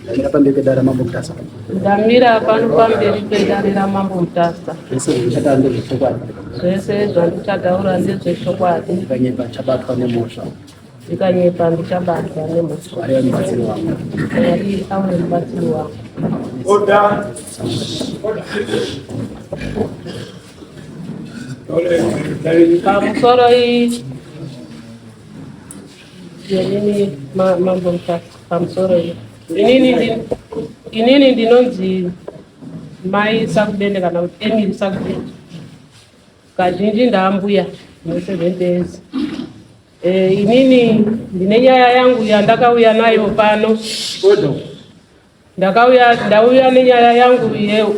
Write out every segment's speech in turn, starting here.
Ndamira pamberi pedare raMambo Mutasa. Ndamira pano pamberi pedare raMambo Mutasa. Zvese zvandichataura ndezvechokwadi. Zvese zvandichataura ndezvechokwadi. Ndikanyepa ndichabatwa nemhosva. Ndikanyepa ndichabatwa nemhosva. Mwari ave mubatsiri wangu. Mwari ave mubatsiri wangu. Order. Pamusoro iyi Inini mambo Mutasa pamusoro iyi. Inini inini ndinonzi mai Sakubende kana kuti Emily Sakubende. Kazhinji ndaambuya ndine 70 years. Eh, inini ndine nyaya yangu yandakauya nayo pano. Ndakauya ndauya nenyaya yangu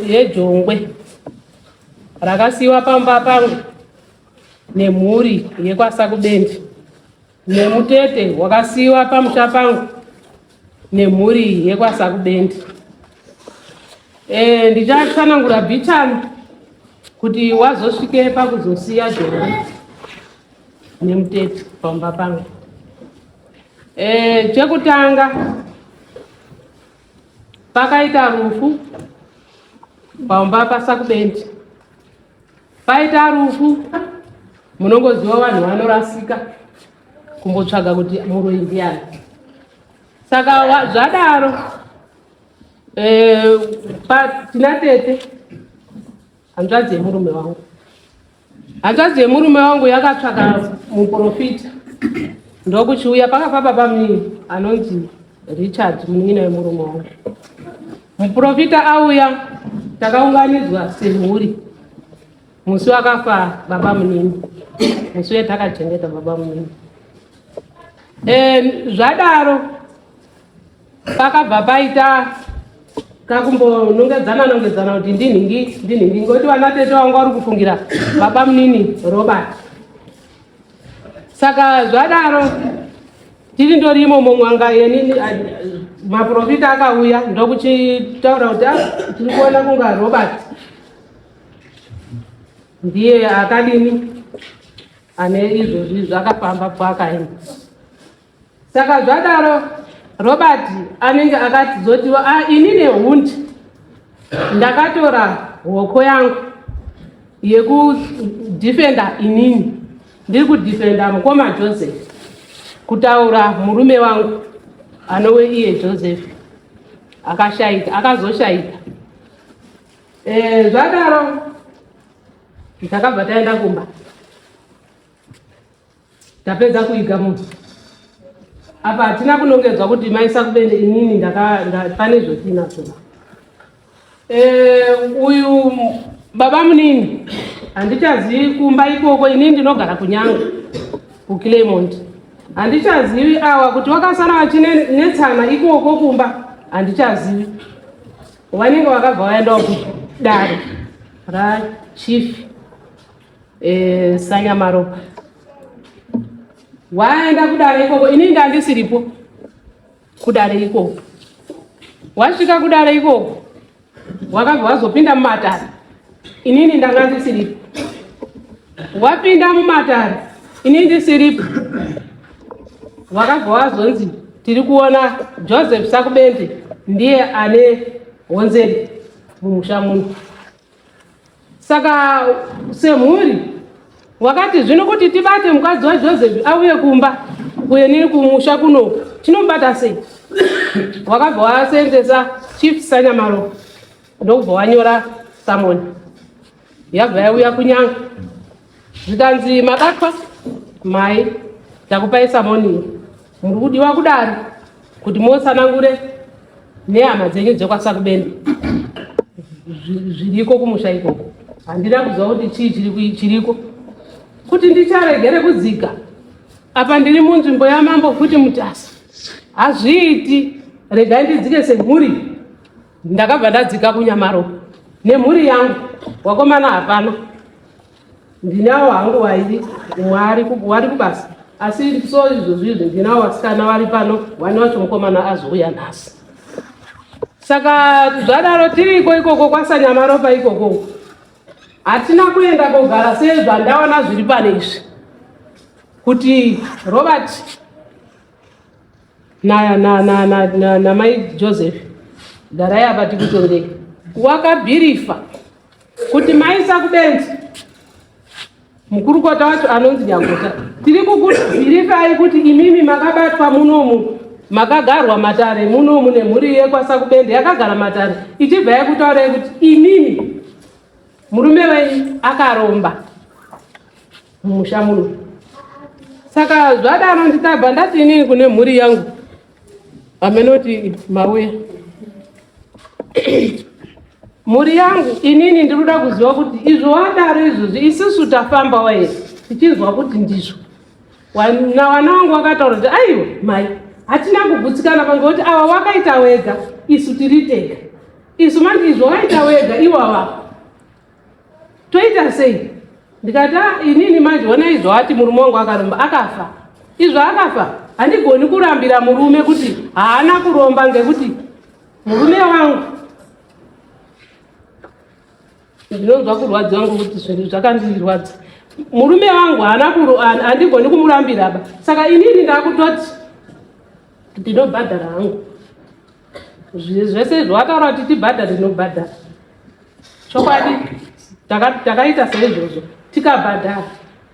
yejongwe ye rakasiiwa pamba pangu nemhuri yekwaSakubendi nemutete wakasiiwa pamusha pangu nemhuri yekwaSakubendi. E, ndichatsanangura bhichana kuti wazosvike pakuzosiya jongwe nemutete pamba pangu. E, chekutanga pakaita rufu pamba paSakubendi. Paita rufu munongoziva vanhu vanorasika kumbotsvaga kuti muroyi ndiyani. Saka zvadaro eh, tina tete hanzvadzi yemurume wangu hanzvadzi yemurume wangu yakatsvaga muprofita ndokuchiuya pakafa baba munini anonzi Richard munin'ina wemurume wangu. Muprofita auya takaunganidzwa semhuri musi wakafa baba munini, musi uye takachengeta baba munini. E, zvadaro pakabva paita kakumbonongedzana nongedzana kuti ndinhingi ndinhingi ngokuti vana tete vangu vari kufungira baba munini Robert. Saka zvadaro tiri ndori imomo mwanga yenini maprofita akauya ndokuchitaura kuti ah, tiri kuona kunga Robert ndiye akadini ane izvozvi zvakafamba kwaakaenda. Saka zvadaro Robert anenge akatizoti ah, ini nehundi ndakatora hoko yangu yekudefenda inini ndiri kudefenda mukoma Joseph kutaura murume wangu anowe iye Joseph akashaika akazoshaika e, zvadaro takabva taenda kumba Tapedza kuiga munhu apa hatina kunongedzwa kuti maisa kubende inini pane zvotiinazvo eh, uyu baba munini handichazivi kumba ikoko inini ndinogara kunyanga kuclaymont handichazivi awa kuti wakasara vachinetsana ikoko kumba handichazivi vanenge vakabva vaendawo kudare rachief Eh, Sanyamaropa waenda kudare ikoko, ini ndandisiripo kudare ikoko. Wasvika kudare ikoko wakabva wazopinda mumatare, inini ndanga ndisiripo. Wapinda mumatare, ini ndisiripo, wakabva wazonzi tiri kuona Joseph Sakubende ndiye ane honzeri mumusha muno. Saka semhuri wakati zvino kuti tibate mukadzi waJoseph auye kumba kuyenini kumusha kunoku tinomubata sei? Wakabva wasenzesa Chief Sanyamaro ndokubva wanyora samoni yabva yauya kunyanga zvikanzi mabatwa mai takupai samoni muri kudiwa kudaro kuti motsanangure nehama dzenyu dzekwaSakubende zviriko kumusha ikoko. Handina kuziva kuti chii chiriko kuti ndicharegere kudzika apa ndiri munzvimbo yamambo futi Mutasa hazviiti, regai ndidzike semhuri. Ndakabva ndadzika kuNyamaro nemhuri yangu, wakomana hapana ndinawo hangu vairi umwe wari kubasa asi so izvozvi izvi ndinawo vasikana vari pano wani wacho mukomana azouya nhasi saka zvadaro tiriko ikoko kwasanyamaropa ikoko hatina kuenda kogara sezvandaona zviri pane izvi kuti Robert namai na, na, na, na, na Joseph. Garai apa tikutongei. Wakabhirifa kuti maisa kubenzi mukurukota wacho anonzi Nyagota, tiri kukubhirifai kuti imimi makabatwa munomu, makagarwa matare munomu nemhuri yekwaSakubende yakagara matare ichibva yakutaurai kuti imimi murume wenyu akaromba mumusha muno. Saka zvadaro nditabva ndati inini kune mhuri yangu amenoti mauya mhuri yangu, inini ndiri kuda kuziva kuti izvo wadaro izvozvi isusu tafambawo here tichinzwa kuti ndizvo. Wana wangu wakataura kuti aiwa mai, hatina kugutsikana pangekuti ava wakaita wega, isu tiri tega. Isu manje izvo waita wega iwava toita sei? Ndikati ah, inini manje ona izvo ati murume wangu akaromba akafa, izvo akafa handigoni kurambira murume kuti haana kuromba, ngekuti murume wangu ndinonzwa kurwadziwa ngokuti zvinhu zvakandirwadza. Murume wangu haana, handigoni kumurambira ba. Saka inini ndakutoti ndinobhadhara hangu zvese zvawataura kuti tibhadhare, ndinobhadhara. Chokwadi takaita saizvozvo, tikabhadhara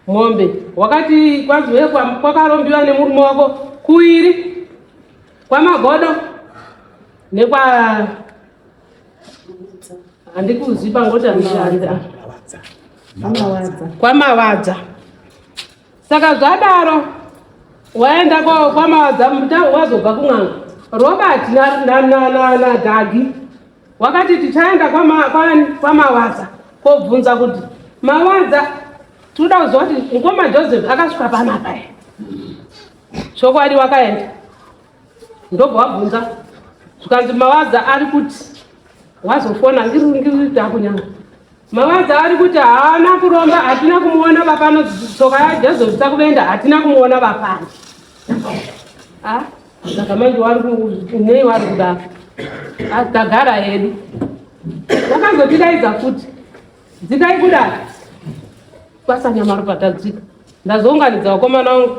mombe. Wakati kwanzi we kwakarombiwa nemurume wako kuiri kwamagodo nekwa handikuzipa ngoti handishanda kwamavadza. Saka zvadaro waenda kwamavadza, wazobva kun'anga Robert naDhagi wakati tichaenda kwamavadza kobvunza kuti Mawadza, tinoda kuziva kuti mukoma Joseph akasvika panapa here. Chokwadi wakaenda, ndobva wabvunza, zvikanzi Mawadza ari kuti wazofona ngiri takunyanga Mawadza ari kuti haana kuromba, hatina kumuona vapano, tsoka yaJoseph Sakubenda hatina kumuona vapano. Ah, saka manje wari nei wari kudaro? Tagara hedu, wakazotidaidza futi dzikai kudaro kwasanyamaropa tadzika. Ndazounganidza vakomana vangu,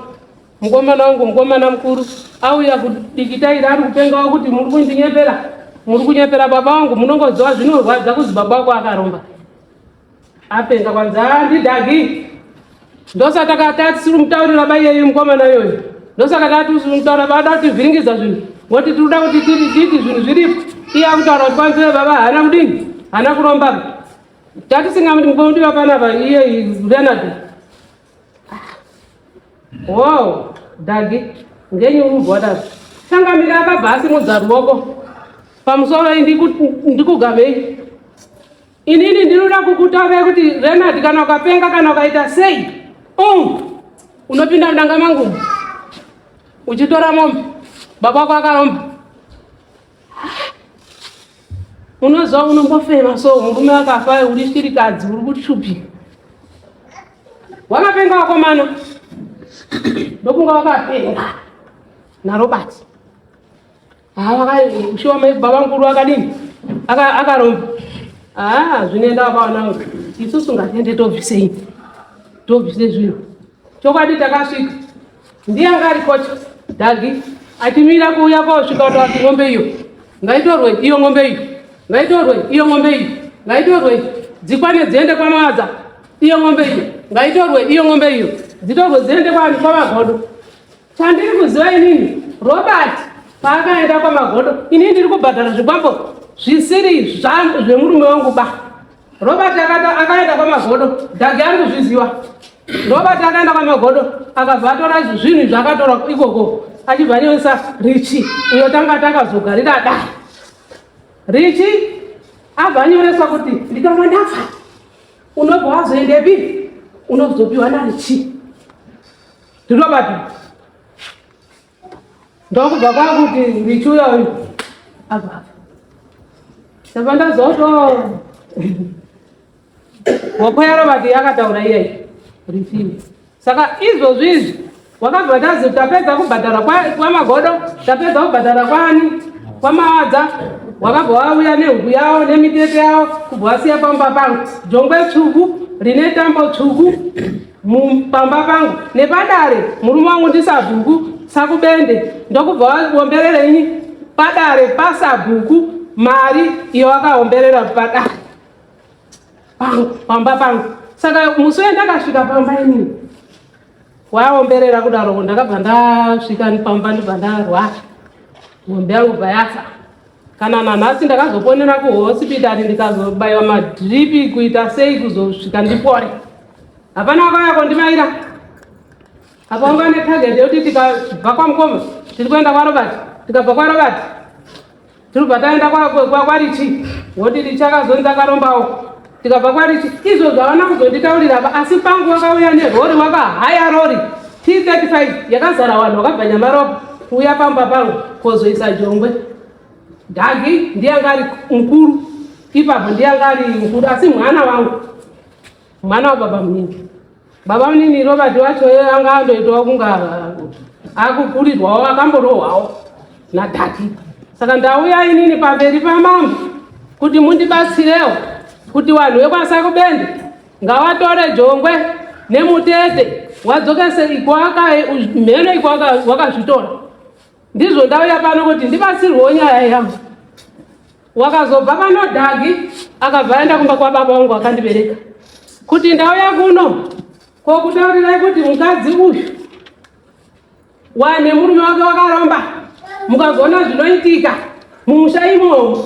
mukomana wangu, mukomana mukuru auya kudikitaira ari kupengawo kuti muri kundinyepera, muri kunyepera baba vangu. Munongoziva zvinorwadza kuzi baba wako akaromba. Apenga kwanzi handidhagi. Ndosaka tatisiri mutaurira ba iyeyu mukomana iyoyo, ndosaka tatisiri mutaurira ba, ada kutivhiringidza zvinhu ngoti tiri kuda kuti tiiti zvinhu zviripo. Iye akutaura kuti kwanzi baba haana kudini, haana kuromba. Tatisingamudiva panapa iye Renard. Wow, Dhagi, ngenyi uri kubva Changamira akabva asimudza ruoko pamusoro, ndikugamei inini ndinoda kukutaurira kuti Renard, kana ukapenga kana ukaita sei, unopinda mudanga mangu uchitora mombe, baba wako akaromba. Unoziva unombofema so murume akafa, uri shirikadzi, uri kushupika. Wakapenga wakomana, ndokunga wakapenga naRobert. Shuwa mai baba mukuru akadini akaromba. Ah, zvinoenda vakawanangu, isusu ngatiende tobvisei, tobvise zvinhu. Chokwadi takasvika, ndiye anga ari kocha Dhagi achimira kuuya kosvika kuti ng'ombe iyo ngaitorwe, iyo ng'ombe iyo ngaitorwe, iyo ng'ombe iyo ngaitorwe, dzikwane dziende kwamawadza, iyo ng'ombe iyo ngaitorwe, iyo ng'ombe iyo dzitorwe dziende kwamagodo. Chandiri kuziva inini, Robert paakaenda kwamagodo, inini ndiri kubhadhara zvikwambo zvisiri zvemurume wangu ba. Robert akaenda kwamagodo, Dhagi ari kuzviziva. Robert akaenda kwamagodo akabva atora zvinhu zvaakatora ikoko, achibva anyoresa Richi uyo tanga takazogarira dai. Richi abva anyoreswa kuti ndikanga ndafa unobva wazoendepi, unozopiwa naRichi ndiRobert. Ndokubva kwakuti Richi uyo uyu abva afa. Saka ndazoto hoko yaRobert yakataura iyeyi Richi. Saka izvozvi izvi wakabva tazi tapedza kubhadhara kwamagodo, tapedza kubhadhara kwani kwamawadza, wakabva wauya nehuku yavo nemitete yavo kubva wasiya pamba pangu jongwe tsvuku rine tambo tsvuku pamba pangu nepadare. Murume wangu ndisabhuku Sakubende, ndokubva waomberereni padare pasabhuku. Mari iyo wakaomberera padare pangu, pamba pangu. Saka musi uye ndakasvika pamba inini, waomberera kudaro, ndakabva ndasvika pamba, ndibva ndarwara, mombe yangu bva yafa. Kana nanhasi ndakazoponera kuhosipitari, ndikazobaiwa madhiripi, kuita sei, kuzosvika ndipore. Hapana wakauya kondimaira apa. Wanga netarget yekuti tikabva kwamukoma tiri kuenda kwaRobert, tikabva kwaRobert tiribva taenda kwaRichi, woti Richi akazonzi akarombawo. Tikabva kwaRichi, izvozvo havana kuzonditaurira pa. Asi pangu wakauya nerori, wakahaya rori T35 yakazara vanhu vakabva Nyamaropa kuuya pamba pangu kozoisa jongwe. Dhagi ndiye anga ari mukuru ipapo, ndiye anga ari mukuru, asi mwana wangu, mwana wababa munini, baba munini Robert wacho anga andoitawo kunga akukurirwawo, akamborohwawo naDhaki. Saka ndauya inini pamberi pamambo kuti mundibatsirewo kuti vanhu vekwaSakubende ngavatore jongwe nemutete, wadzokese ikwaka mheno ikwaka wakazvitora. Ndizvo ndauya pano kuti ndibatsirwewo nyaya yangu. Wakazobva pano Dhagi akabva aenda kumba kwababa vangu akandibereka, kuti ndauya kuno kokutaurirai kuti mukadzi uyu wane murume wake wakaromba. Mukazoona zvinoitika mumusha imomo,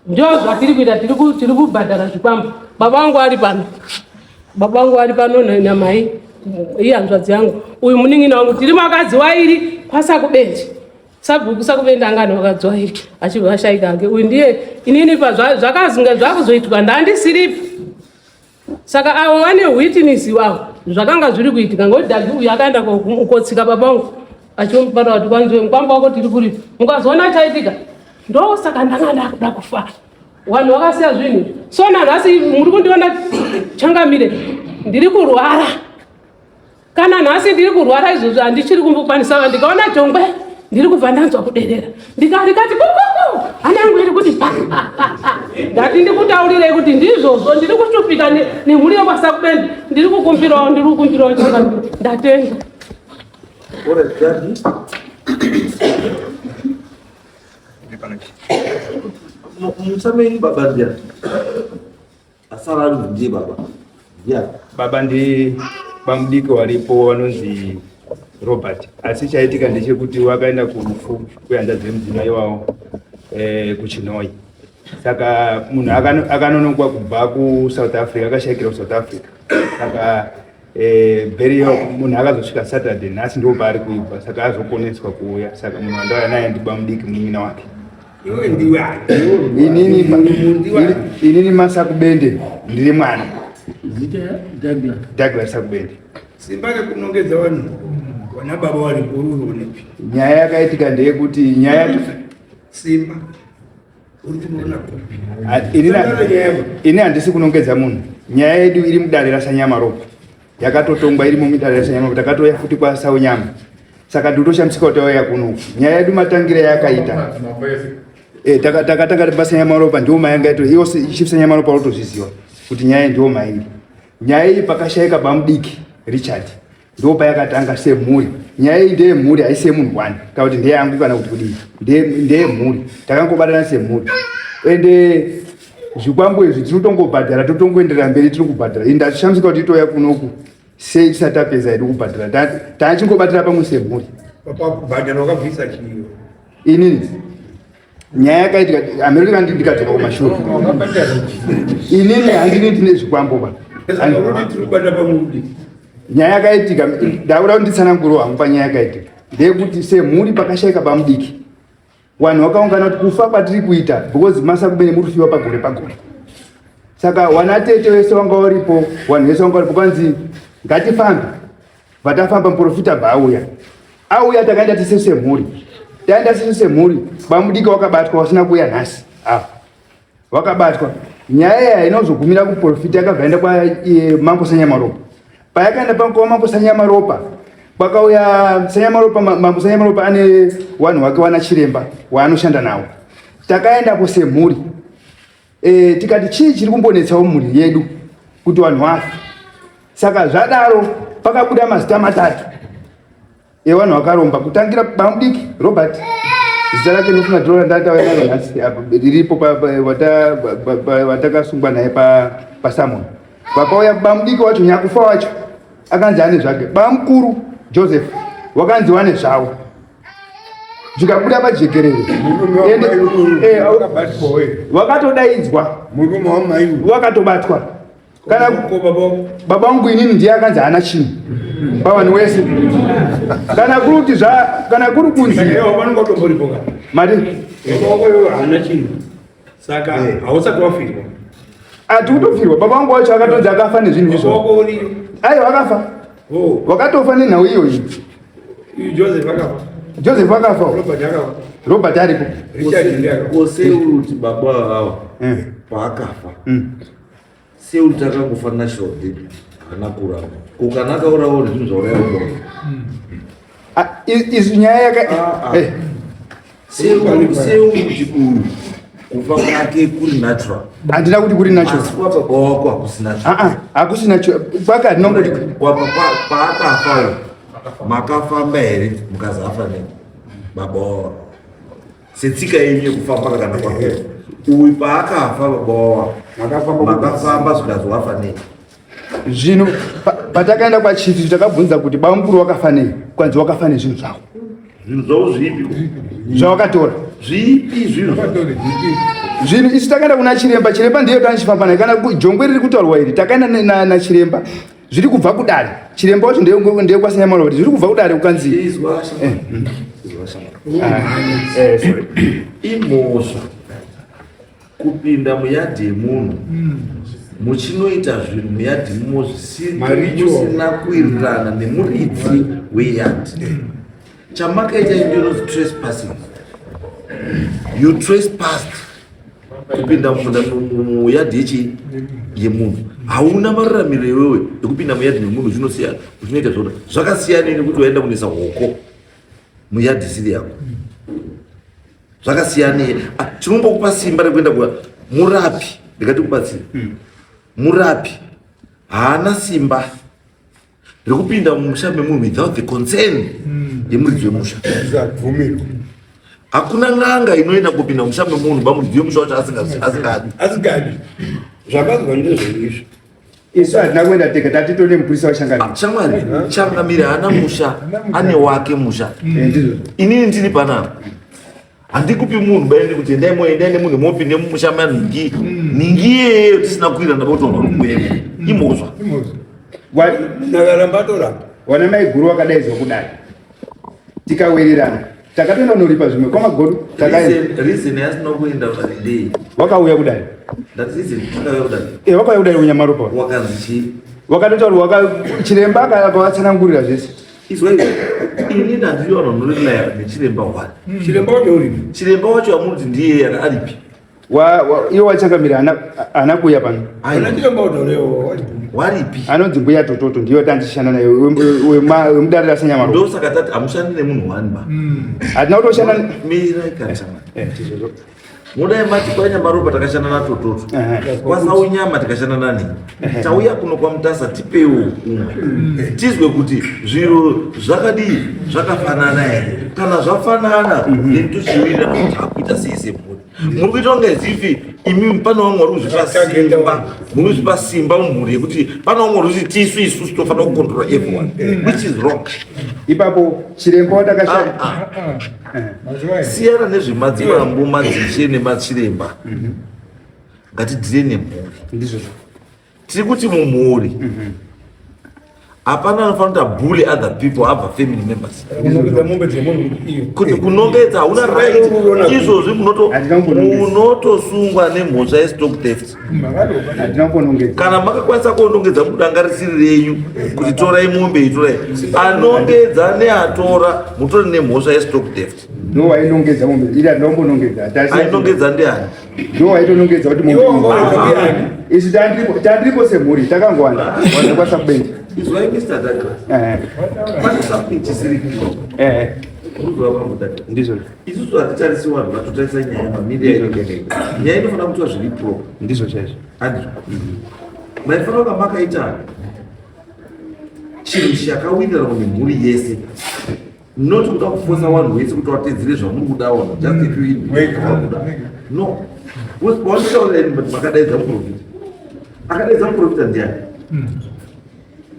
ndo zvatiri kuita. Tiri kubhadhara zvikwambo. Baba vangu ari pano, baba vangu ari pano namai, iye hanzvadzi yangu, uyu munin'ina wangu. Tiri makadzi wairi kwaSakubenji. Sabhuku Sakubende anga ane vakadzi wairi, achibva ashaika hake. Uyu ndiye inini. Pazvakazinga zvakuzoitwa, ndandisiripo, saka avo vane witness wavo zvakanga zviri kuitika, ngokuti Dhagi uyu akaenda kotsika baba vangu, achimubata kuti kwanziwe mukwambo wako tiri kuripi. Mukazoona chaitika, ndosaka ndanga ndakuda kufa. Vanhu vakasiya zvinhu. So nanhasi muri kundiona, changamire, ndiri kurwara. Kana nhasi ndiri kurwara izvozvo, handichiri kumbokwanisa. Ndikaona jongwe ndiri kubva ndanzwa kuderera, ndikarikati kukuku, hana yangu iri kuti pa pa pa pa. Ndati ndikutaurirei kuti ndizvozvo ndiri kushupika nemhuri yekwaSakubende. Ndiri kukumbirawo, ndiri kukumbirawo, changamire. Ndatenga. Alright, Daddy. Musameni baba ndiani? Asara ari ndiye baba. Ndiani? Baba ndi bamudiki waripo vanonzi Robert, asi chaitika ndechekuti wakaenda kurufu kwehanzvadzi yemudzimai wavo kuChinoi. Saka munhu akanonokwa kubva kuSouth Africa, akashayikira kuSouth Africa. Saka burial munhu akazosvika Saturday, nhasi ndo paari kuibva, saka azoponeswa kuuya. Saka munhu wandauya naye ndibamudiki, munin'ina wake. Iwe ndiwe ani? Inini maSakubende, ndiri mwana. Zita Douglas. Douglas Sakubende. Simba rekunongedza vanhu vana baba varipo uri Nyaya yakaitika ndeyekuti nyaya Simba uri kunoona kupi? Ini handisi kunongedza munhu. Nyaya yedu iri mudare raSanyamaropa, yakatotongwa, irimo mudare raSanyamaropa. Takatoya futi kwaSaunyama, saka ndinotoshamisika kuti tauya kunoku. Nyaya yedu matangira yakaita, takatanga paSanyamaropa, ndiwo mayanga ito. Iwo Chief Sanyamaropa unotozviziva kuti nyaya ndiwo mairi. Nyaya iyi pakashayika bamudiki Richard, ndo payakatanga semhuri. Nyaya iyi ndeyemhuri, haisi yemunhu one kana kuti ndeyangu kana kuti kudii. Ndeyemhuri, takangobatana semhuri. Ende zvikwambo izvi tinotongobhadhara, totongoenderera mberi, tiri kubhadhara. Ini ndachishamisika kuti itoya kunoku sei tisati tapedza hedu kubhadhara. Tachingobatira pamwe semhuri. Pakubhadhara wakabvisa chiyo? Inini nyaya yakaitika amerika, ndikadzoka kumashure, inini handini ndine zvikwambo ba. Tiri kubata pamwe. Nyaya yakaitika, ndakuda kuti nditsanangure hangu panyaya yakaitika, ndeyekuti semhuri pakashayika bamudiki, vanhu vakaungana kuti kufa kwatiri kuita, because maSakubene muri kufiwa pagore pagore. Saka wana tete wese wanga uripo, vanhu vese vanga varipo, kwanzi ngatifambe. Vatafamba, muprofita bva auya. Auya, takaenda tese semhuri. Taenda tese semhuri, bamudiki wakabatwa, wasina kuuya nhasi apa wakabatwa. Nyaya iya inozogumira kuprofita, yakabva enda kwaMambo Sanyamaropa. Payakaenda kwamambo Sanyamaropa, kwakauya Sanyamaropa. Mambo Sanyamaropa ane wanhu wake, wana chiremba waanoshanda nawo. Takaendapo semhuri, tikati chii chiri kumbonetsawo mhuri yedu kuti vanhu vafe? Saka zvadaro pakabuda mazita matatu evanhu vakaromba, kutangira bamudiki Robert. Zita rake ndinofunga ndiro randataura naro nhasi apa, riripo watakasungwa naye pasamon. Pakauya bamudiki wacho nyakufa wacho akanzi ane zvake, bamukuru Joseph wakanzi wane zvavo, zvikabuda pajekerere. Eh, wakatodaidzwa, wakatobatwa. Kana baba vangu inini ndiye akanzi haana chinhu pavanhu wese, kana kuri kuti zva kana kuri kunzi mati saka eh. hausati wafirwa. Ati kutofirwa baba vangu wacho akatonzi akafa nezvinhu izvo. Aiwa, akafa. Oh. Wakatofa nenhau iyoyi. Joseph akafa. Joseph akafa. Robert aripo. Koseuti baba ava eh. paakafa seuri takangofa natural death, haana kuramba. Ko kana akaurawo zvinhu zvauraya munhu? Ah, izvi nyaya yaka ah, ah. Eh. Seuti uyu kufa kwake kuri natural. Handina kuti kuri natural. Asi kwababa wako hakusi natural. Ah, hakusi natural kwake. Handina kuti Paakafa uyu makafamba here mukazafa nei baba wavo setsika yenyu yekufamba kana kwake? Uyu paakafa baba wavo makafamba zvikazi wafa nei? Zvinhu patakaenda kwachief takabvunza kuti bamukuru wakafa nei, kwanzi wakafa nezvinhu zvavo. Zvinhu zvavo zvipi? Zvawakatora. Zvipi zvinhu? Zvinhu isu takaenda kuna chiremba. Chiremba ndiye tanichifamba naye. Kana jongwe riri kutaurwa iri, takaenda nachiremba zviri kubva kudare. Chiremba wacho ndiye kwasanyamala kuti zviri kubva kudare kukanzi Izwa shamwari. Izwa shamwari. Eh, sorry. Imhosva kupinda muyadhi yemunhu muchinoita zvinhu muyadhi mumo zvisina kuwirirana nemuridzi weyadhi. Chamakaita into inonzi trespassing. You trespassed kupinda muyadhi yechi yemunhu. Hauna mararamiro iwewe ekupinda muyadhi memunhu uchinosiya uchinoita zvoda. Zvakasiyana nekuti waenda kunoisa hoko muyadhi isiri yako. Zvakasiyana. Ah, chinombokupa simba rekuenda kuva murapi, ndikati kubatsira murapi haana simba rekupinda mumusha memunhu without the concern yemuridzi wemusha. Zvisabvumirwa. Hakuna n'anga inoenda kupinda mumusha memunhu bamuridzi wemusha wacho asingadi. Asingadi. Zvakazwa ndezveizvo. Isu hatina kuenda tega, tatitone mupurisa wachangamire. Shamwari, changamire haana musha, ane wake musha. Eh, ndizvo. Inini ndiri panapa, handikupi munhu baende kuti endai moendai nemunhu mopinde mumusha manhingi ningi iyeyo tisina kuwirana botonwa rukuenda, imhosva. Nakaramba atoramba. Wana mai guru wakadaidzwa kudai, tikawirirana, takatoenda kunoripa zvimwe kwamagodo, takaenda. Reason yasina kuenda ndei? Wakauya kudai. Ndati reason akauya kudai. Eh, wakauya kudai unyamaropa. Wakanzi chii? Wakatotaura chiremba akavatsanangurira zvese. Izwa izvi, ini ndandiri vanhu vanorilaya nechiremba one. Chiremba wacho uripi? Chiremba wacho amunoti ndiye aripi? Iwo wachangamire haana kuuya pano. Ana chiremba utorewo waripi? Waripi? Anonzi mbuya Tototo, ndiyo tandichishanda naye wemudare rasanyamaropa. Ndosaka tati hamushandi nemunhu one ba. Hatina kutoshanda Mirai kana shamwari. Eh, ndizvozvo. Mudai mati kwaNyamaropa takashanda naTototo, kwaSaunyama takashanda nani, tauya kuno kwaMutasa tipewo umwe tizwe kuti zviro zvakadii, zvakafanana here. Kana zvafanana, then tochiwirira kuti takuita sei semhuri. Muri kuita kunge zivi imi pane vamwe vari kuzvipa simba, muri kuzvipa simba mumhuri yekuti pane vamwe vari kuti tisu isusu tofanira kucontrola everyone, which is wrong. Ipapo chiremba watakashanda Ah, ah. Siyana nezvemadzimambo, madzishe nemachiremba, ngatidhire nemhuri. Ndizvozvo. Tiri kuti mumhuri hapana anofanira kuti abully other people, other family members. Kunongedza mombe dzemunhu kuti iyo. Kuti kunongedza hauna right. Izvozvi Handina kumbonongedza. unotosungwa nemhosva yestock theft. Handina kumbonongedza. Kana makakwanisa kuonongedza mudanga risiri renyu kuti torai mombe, itorai, anongedza neatora mutori nemhosva yestock theft. Ndo wainongedza mombe iri, handina kumbonongedza. Ainongedza ndiani? Ndo waitonongedza kuti mombe Iwo wanga uri iyi. Isu tandiripo semhuri takangowanda vanhu kwasakubenji. Izwai, Mr Douglas, pane something chisiri clear. Urikuziva mambo Douglas? Ndizvo. Isusu hatitarisi vanhu, vatotarisa nyaya mamiriro yainenge. Nyaya inofanira kuitwa zviri proper. Ndizvo chaizvo. Handizvo maifanira kunga makaita chinhu chakawirirana nemhuri yese. Not kuda kufosa vanhu wese kuti watedzere zvamuri kuda vanhu just if you kuda. No. Wanditaura ini but makadaidza muprofita. Akadaidza muprofita ndiani?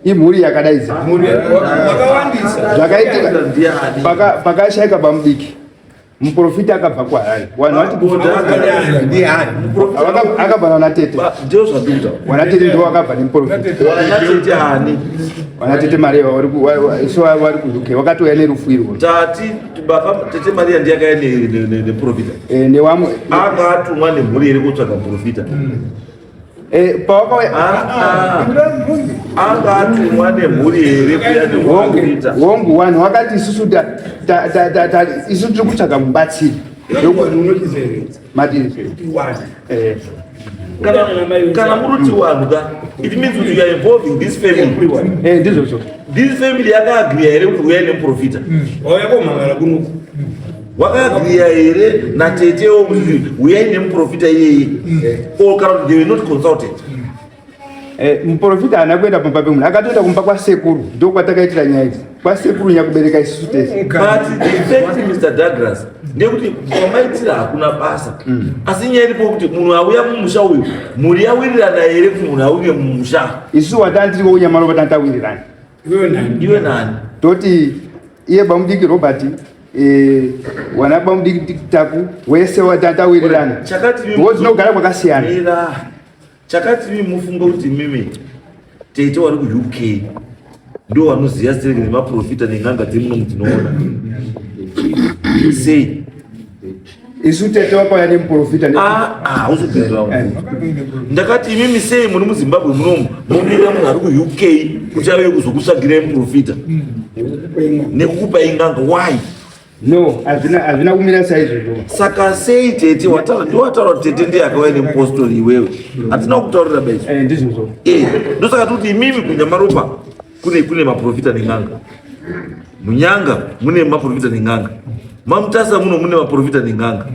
Imhuri yakadaidza. Wakawandisa. Zvakaitika Ndiani? Pakashaika bamudiki. Muprofita akabva kuHarare. Vanhu vati akabva nawana tete. Ndizvo zvandikuta. Wana tete ndiwo akabva nemuprofita. Wana tete ani? Wana tete Maria vari ku isu vari ku UK wakatouya nerufu irwo. Tati baba tete Maria ndiye akauya nemuprofita. Eh newamwe. Anga atumwa nemhuri iri kutsvaga muprofita. Eh pawakauya anga atumwa nemhuri here kuya nemuprofita. Hongu vanhu wakati isusu ta ta ta ta isu tiri kutsvaga mubatsiri. Madini. Eh. Kana muri kuti vanhu ka it means kuti you are involving this family. Eh ndizvozvo. This family yakaagriya here kuti uyai nemuprofita? Wauya komhangara kunoku. Wakaagriya here natetewo kuti uyai nemuprofita iyeye? Or kana kuti they were not consulted? Muprofita haana kuenda pamba pemunhu, akatoenda kumba kwasekuru, ndokwatakaitira nyaya idzi. Kwasekuru nyakubereka isusu tese. But the fact, Mr. Douglas, ndeyekuti kwamaitira hakuna basa. Asi nyaya iripo kuti munhu auya mumusha uyu, mhuri yawirirana here kuti munhu auye mumusha? Isusu watandiri kunyamaro tawirirana. Iwe nani? Iwe nani? Toti iye bamudiki Robert wana bamudiki Taku wese watatawirirana. Chakati Because tinogara kwakasiyana. Mira. Chakati mimi mufunga kuti mimi tete wari ku UK ndo vanoziva sere nemaprofita nen'anga dzemuno mutinoona sei Isu tete wakauya nemuprofita uzopindura. Ndakati imimi sei muri muZimbabwe munomu momirira munhu ari kuUK kuti auye kuzokutsvagirai muprofita nekukupai n'anga? Why? No, hazvina kumira saizvozvo. Saka sei tete ndiwataura kuti tete ndiye akauya nemupostori iwewe? Hatina kukutaurira bezo. Ndizvozvo. Ndosaka tikuti imimi kunyamaropa kune maprofita nen'anga. Munyanga mune maprofita nen'anga. Mamutasa muno mune maprofita nen'anga.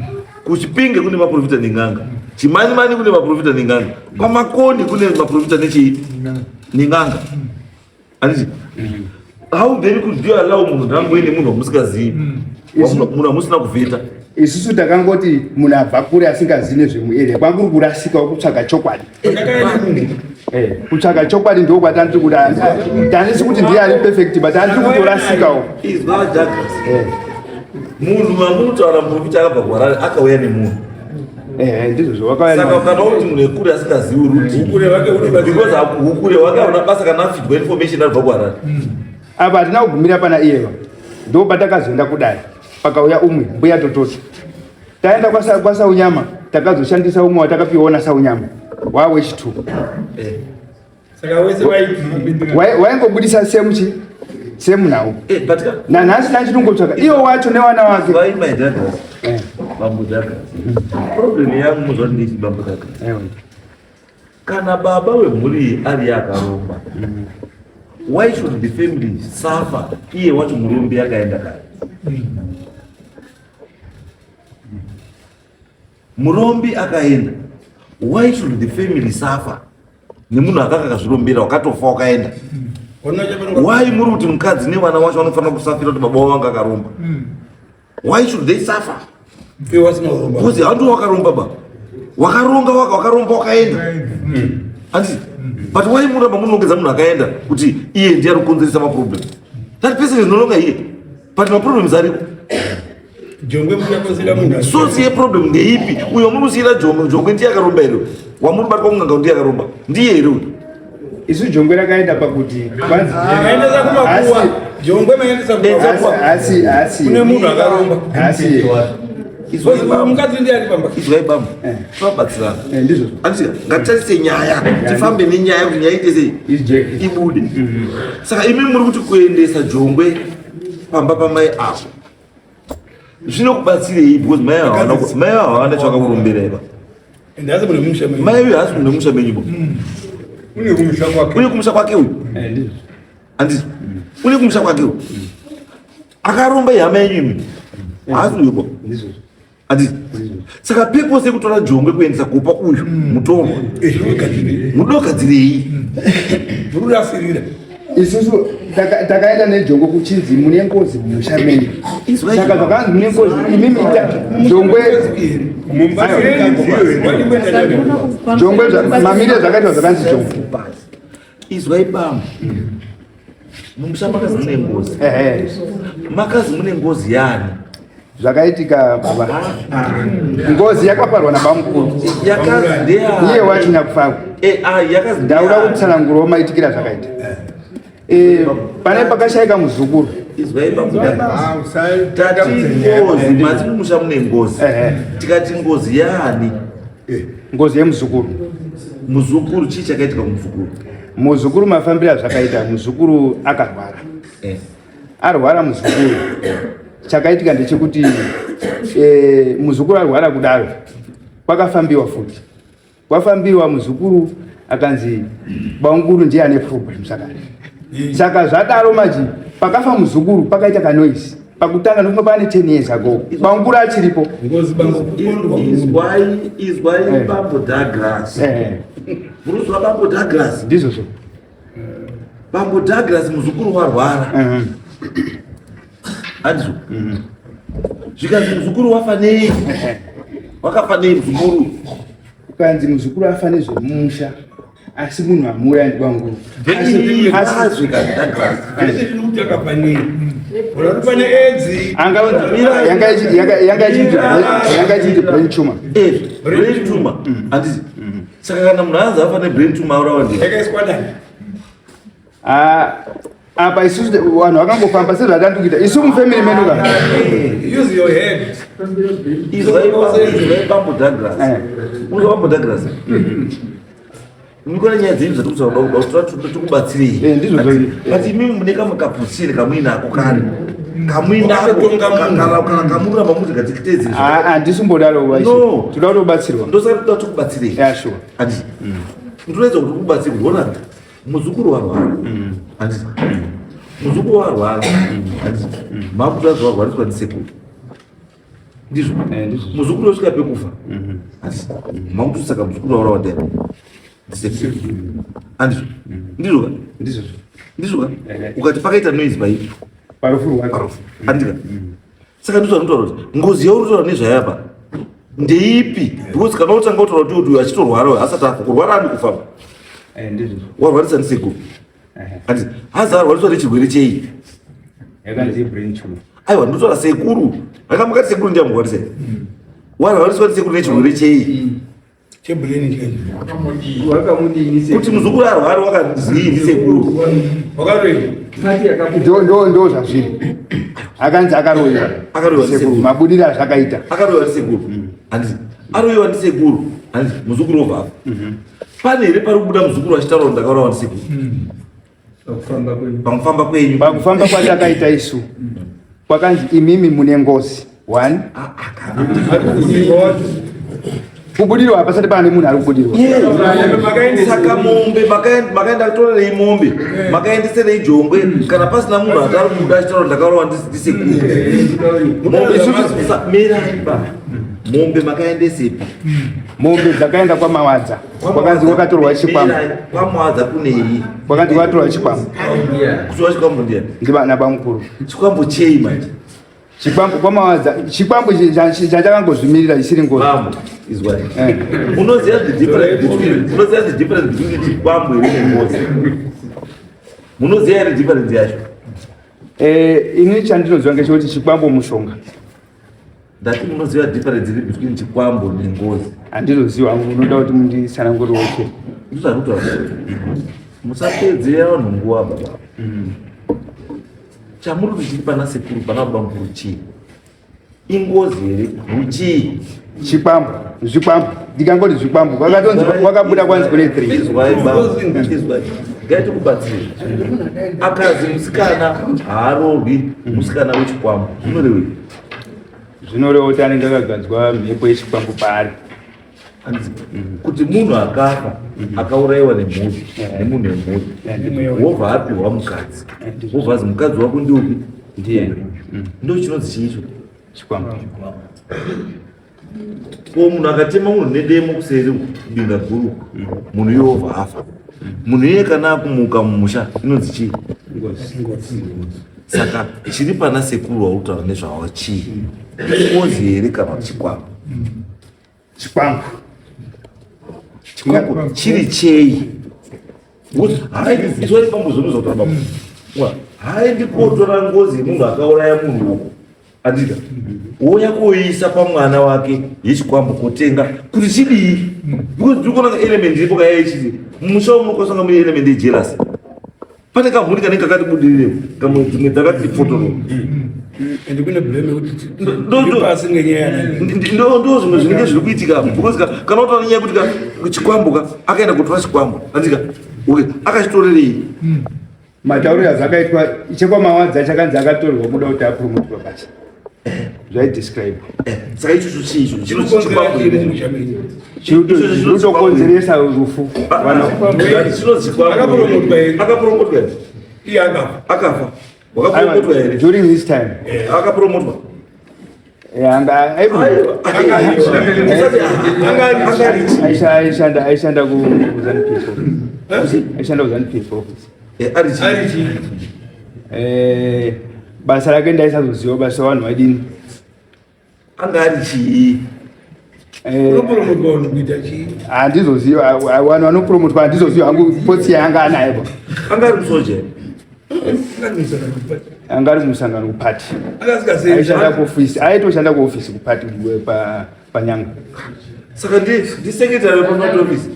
Kuchipinge kune maprofita nen'anga. Chimanimani kune maprofita nen'anga. Kwamakoni kune maprofita nechii? Nen'anga. Anditi? How then could you allow munhu ndangoine munhu wamusingazivi? Munhu wamusina kuvheta. Isusu takangoti munhu abva kure asingazivi nezvemuarea, kwanguri kurasika kutsvaga chokwadi. Kutsvaga chokwadi ndo kwatandiri kuda. Handisi kuti ndiye ari perfect, but handiri kutorasikawo. Izwa Douglas. Munhu wamunotaura muprofita akabva kuHarare akauya nemunhu. Ndizvozvo wakauya. Saka ukada kuti munhu ekure asingazivi ruti. Hukure hwake hunobatsira. Because hukure hwake hauna basa kana afidwa information aribva kuHarare. Apa hatina kugumira pana iyeva. Ndo patakazoenda kudare. Pakauya umwe mbuya Tototi. Taenda kwaSaunyama takazoshandisa umwe watakapiwa naSaunyama wawechitu. Saka wese waiti Waingobudisa same same nhau. But Nanhasi nachinongotsvaka iwo wacho newana wake. Why my Douglas? Bambo Douglas. Problem yangu muzwa nditi Bambo Douglas. Kana baba wemhuri iyi ari akaromba, why should the family suffer iye wacho murombi akaenda kare? Murombi akaenda, why should the family suffer nemunhu akanga akazvirombera wakatofa wakaenda? Why muri kuti mukadzi nevana wacho vanofanira kusafira kuti baba wavo vanga akaromba? Why should they suffer? Because handi wakaromba ba wakaronga wakaromba wakaenda, handiti? But why muramba munongedza munhu akaenda kuti iye ndiye ari kukonzeresa maproblem? That person is no longer here, but maproblems ariko. Jongwe muchakonzera munhu. Source yeproblem ndeipi? Uyo muri kusiyira jongwe, jongwe ndiye akaromba here? Wamuri kubatwa kunganga ndiye akaromba ndiye here uyu? Isu jongwe rakaenda pakuti kwanzi Maendesa kumakuwa. Jongwe maendesa kumakuwa. Asi Kune munhu akaromba. Asi Izwai bambo. Mukadzi ndiye ari pamba. Izwai bambo, tobatsirana. Ndizvozvo. Anditi ngatitarise nyaya, tifambe nenyaya kuti nyaya ite sei, Ijeke. ibude. Saka imi muri kuti kuendesa jongwe pamba pamai apo zvinokubatsirei? Because mai ava mai ava havana chakakurombera iva. Ende hasi mune musha menyu. Mai uyu haasi mune musha menyu bo. Une kumusha kwake. Une kumusha kwake uyu. Ndizvozvo. Handiti une kumusha kwake uyu akaromba ihama yenyu imi, haasi uyu bo. Ndizvozvo. Handiti saka purpose yekutora jongwe kuendesa kupa uyu mutorwa mudogadzirei? Mururasirira. Isusu Takaenda nejongwe kuchinzi mune ngozi mumusha menyu. Saka zvakanzi mune ngozi imimi jongwe jongwe mamiriro zvakaitwa zvakanzi jongwe. Izwai bambo. Mumusha makazi mune ngozi. Makazi mune ngozi yani? Zvakaitika baba. Ngozi yakaparwa nabamukuru. Yakazi ndeya. Iye wacho nyakufa. Eh, ah, yakazi Ndauda kutsanangurawo maitikira zvakaita. Eh, pane pakashaika muzukuru. Izwai bambo. Tati ngozi, mati mumusha mune ngozi. Tikati ngozi yani? Ngozi yemuzukuru. Muzukuru chii chakaitika kumuzukuru? Muzukuru mafambiro azvakaita, muzukuru akarwara. Arwara muzukuru. Chakaitika ndechekuti muzukuru arwara kudaro kwakafambiwa futi. Kwafambiwa muzukuru akanzi bamukuru ndiye ane problem zvakare. Saka zvadaro manje pakafa muzukuru pakaita kanoise. Pakutanga ndofunga pane 10 years ago. Bamukuru achiripo. Ngozi bambo kupondwa. Izwai, izwai bambo Douglas. Muruzwa bambo Douglas. Ndizvozvo. Bambo Douglas muzukuru warwara. Andizvo. Zvikanzi muzukuru wafa nei? Wakafa nei muzukuru? Ukanzi muzukuru afa nezvemusha asi munhu amuuraya ndibamukuru. Yanga ichinzi brain tumor. Brain tumor. Andizvo. Saka kana munhu anzi afa nebrain tumor aurawa ndiye. Yakaiswa ndani? Apa isusu vanhu vakangofamba sezvatandi kuita isu mufamily medu ka. Use your head. Izwai bambo Douglas. Unzwa bambo Douglas. Mukona nyaya dzenyu dzatiri kutaura kuda kuti tikubatsirei. Ndizvo zvo. But imimi mune kamwe kaputsire kamuinako kare. Kamuinako kana kamuramba muri gadzikitedze. Handisimbodaro vaishe. No. Toda kutobatsirwa. Ndosaka toda tikubatsirei. Yeah, sure. Handiti. Ndinoedza kuti kubatsirwe. Ona muzukuru warwara. Handiti. Muzukuru warwara. Handiti. Makuti azorwariswa ndisekuru. Ndizvo. Muzukuru osvika pekufa. Handiti. Makuti saka muzukuru waurawa ndiani? Ndisekuru. Handizvo. Ndizvo ka? Ndizvo. Ndizvo ka? Ukati pakaita noise paipi? Parufu rwake. Parufu. Handika. Saka ndizvo zvanotaura kuti ngozi yauri kutaura nezvayapa ndeipi? Because kana utanga kutaura kuti uyu achitorwara uyu asati afa, kurwara andi kufa. Ndizvo. Warwarisa ndisekuru. Handiti. Hazi arwariswa nechirwere chei? Yakanzi brain tumor. Aiwa ndinotaura sekuru. Ranga mukati sekuru ndiye amurwarisa. Warwariswa ndisekuru nechirwere chei? Chebrain chaicho. Wakamudini sekuru? Kuti muzukuru arware wakazii ndisekuru. Wakaroiwa. Ndo zvazviri. Akanzi akaroiwa. Akaroiwa ndisekuru. Mabudiro azvakaita. Akaroiwa ndisekuru. Handiti. Aroiwa ndisekuru. Handiti muzukuru obva afa. Pane here pari kubuda muzukuru achitaura kuti ndakaurawa ndisekuru? Pakufamba kwenyu. Pakufamba kwatakaita isu. Kwakanzi imimi mune ngozi. One. Kubudirwa hapasati pane munhu ari kubudirwa. Saka mombe makaenda kutorerei mombe, makaendeserei jongwe kana pasina munhu atari kubuda achitaura ndakaurawa ndisekuru. Mombe mirai ba. Mombe makaendesepi? Mombe dzakaenda kwaMawadza. Kwakanzi kwakatorwa chikwambo. KwaMawadza kunei? Kwakanzi kwakatorwa chikwambo. Kutorwa chikwambo ndiani? Ndivana bamukuru. Chikwambo chei manje? Chikwambo kwaMawadza, chikwambo chachakangozvimirira chisiri ngozi. Bambo, izwai. Unoziva the difference between, unoziva the difference between chikwambo here nengozi? Munoziva here difference yacho? Ini chandinoziva ngechekuti chikwambo mushonga. Ndati munoziva difference iri between chikwambo nengozi? Handinoziva, unoda kuti munditsanangurire okay. Ndozvandinotaura. Musapedzera vanhu nguva baba. Chamuri kuti chiri pana sekuru pana baba mukuru chii? Ingozi here? Ruchii? Chikwambo, zvikwambo. Ndikangoti zvikwambo, kwakatonzi kwakabuda kwanzi kune 3. Izwai baba, izwai. Ngaitikubatsire. Akazi musikana haaroorwi musikana wechikwambo. Zvinorevei? Zvinoreva kuti anenge akagadzwa mhepo yechikwambo paari. Kuti munhu akafa akaurayiwa nemhuri nemunhu wemhuri wobva apiwa mukadzi wobva azi mukadzi wako ndiupi? Ndiye. Ndo chinonzi chiicho? Chikwambo. Ko munhu akatema munhu nedemo kuseri uku, kubinga guru uku, munhu iye obva afa. Munhu iye kana akumuka mumusha inonzi chii? Saka chiri pana sekuru wauri kutaura nezvawo chii? Ingozi here kana kuti chikwambo? Chikwambo. Chikwambo chiri chei? Izwa chikwambo zvonoza kutaura baba. Haendi kotora ngozi yemunhu akauraya munhu uko. Andika. Wouya koiisa pamwana wake yechikwambo kotenga kuti chidii? Because ndiri kuona element iripo kaya yechiti. Mumusha umu munokwanisa mune element yejealousy. Pane kamhuri kanenge kakati budirire kamwe dzimwe dzakati fotoro. Ende kune blame yekuti tiri pasi ngenyaya ndo zvimwe zvinenge zviri kuitika apo because kana utaura nenyaya yekuti chikwambo ka akaenda kotora chikwambo andika okay akachitorerei Matauriro azvakaitwa chekwamawadza chakanzi akatorwa kuda kuti apromotwa basa zvaidescribe saka ichocho chii icho chinotokonzeresa rufu akapromotwa iye akafa akafa wakapromotwa here during this time akapromotwa aishanda aishanda kuZanu PF office aishanda kuZanu PF office eh, basa rake ndaisazoziva basa vanhu vadini anga ari chii eh, handizoziva vanhu vanopromotwa handizoziva hangu potsi yaanga anayo anga ari musoja anga ari musangano kupati aishanda kuofisi aitoshanda kuofisi kupati panyanga saka ndisekretary wepafront office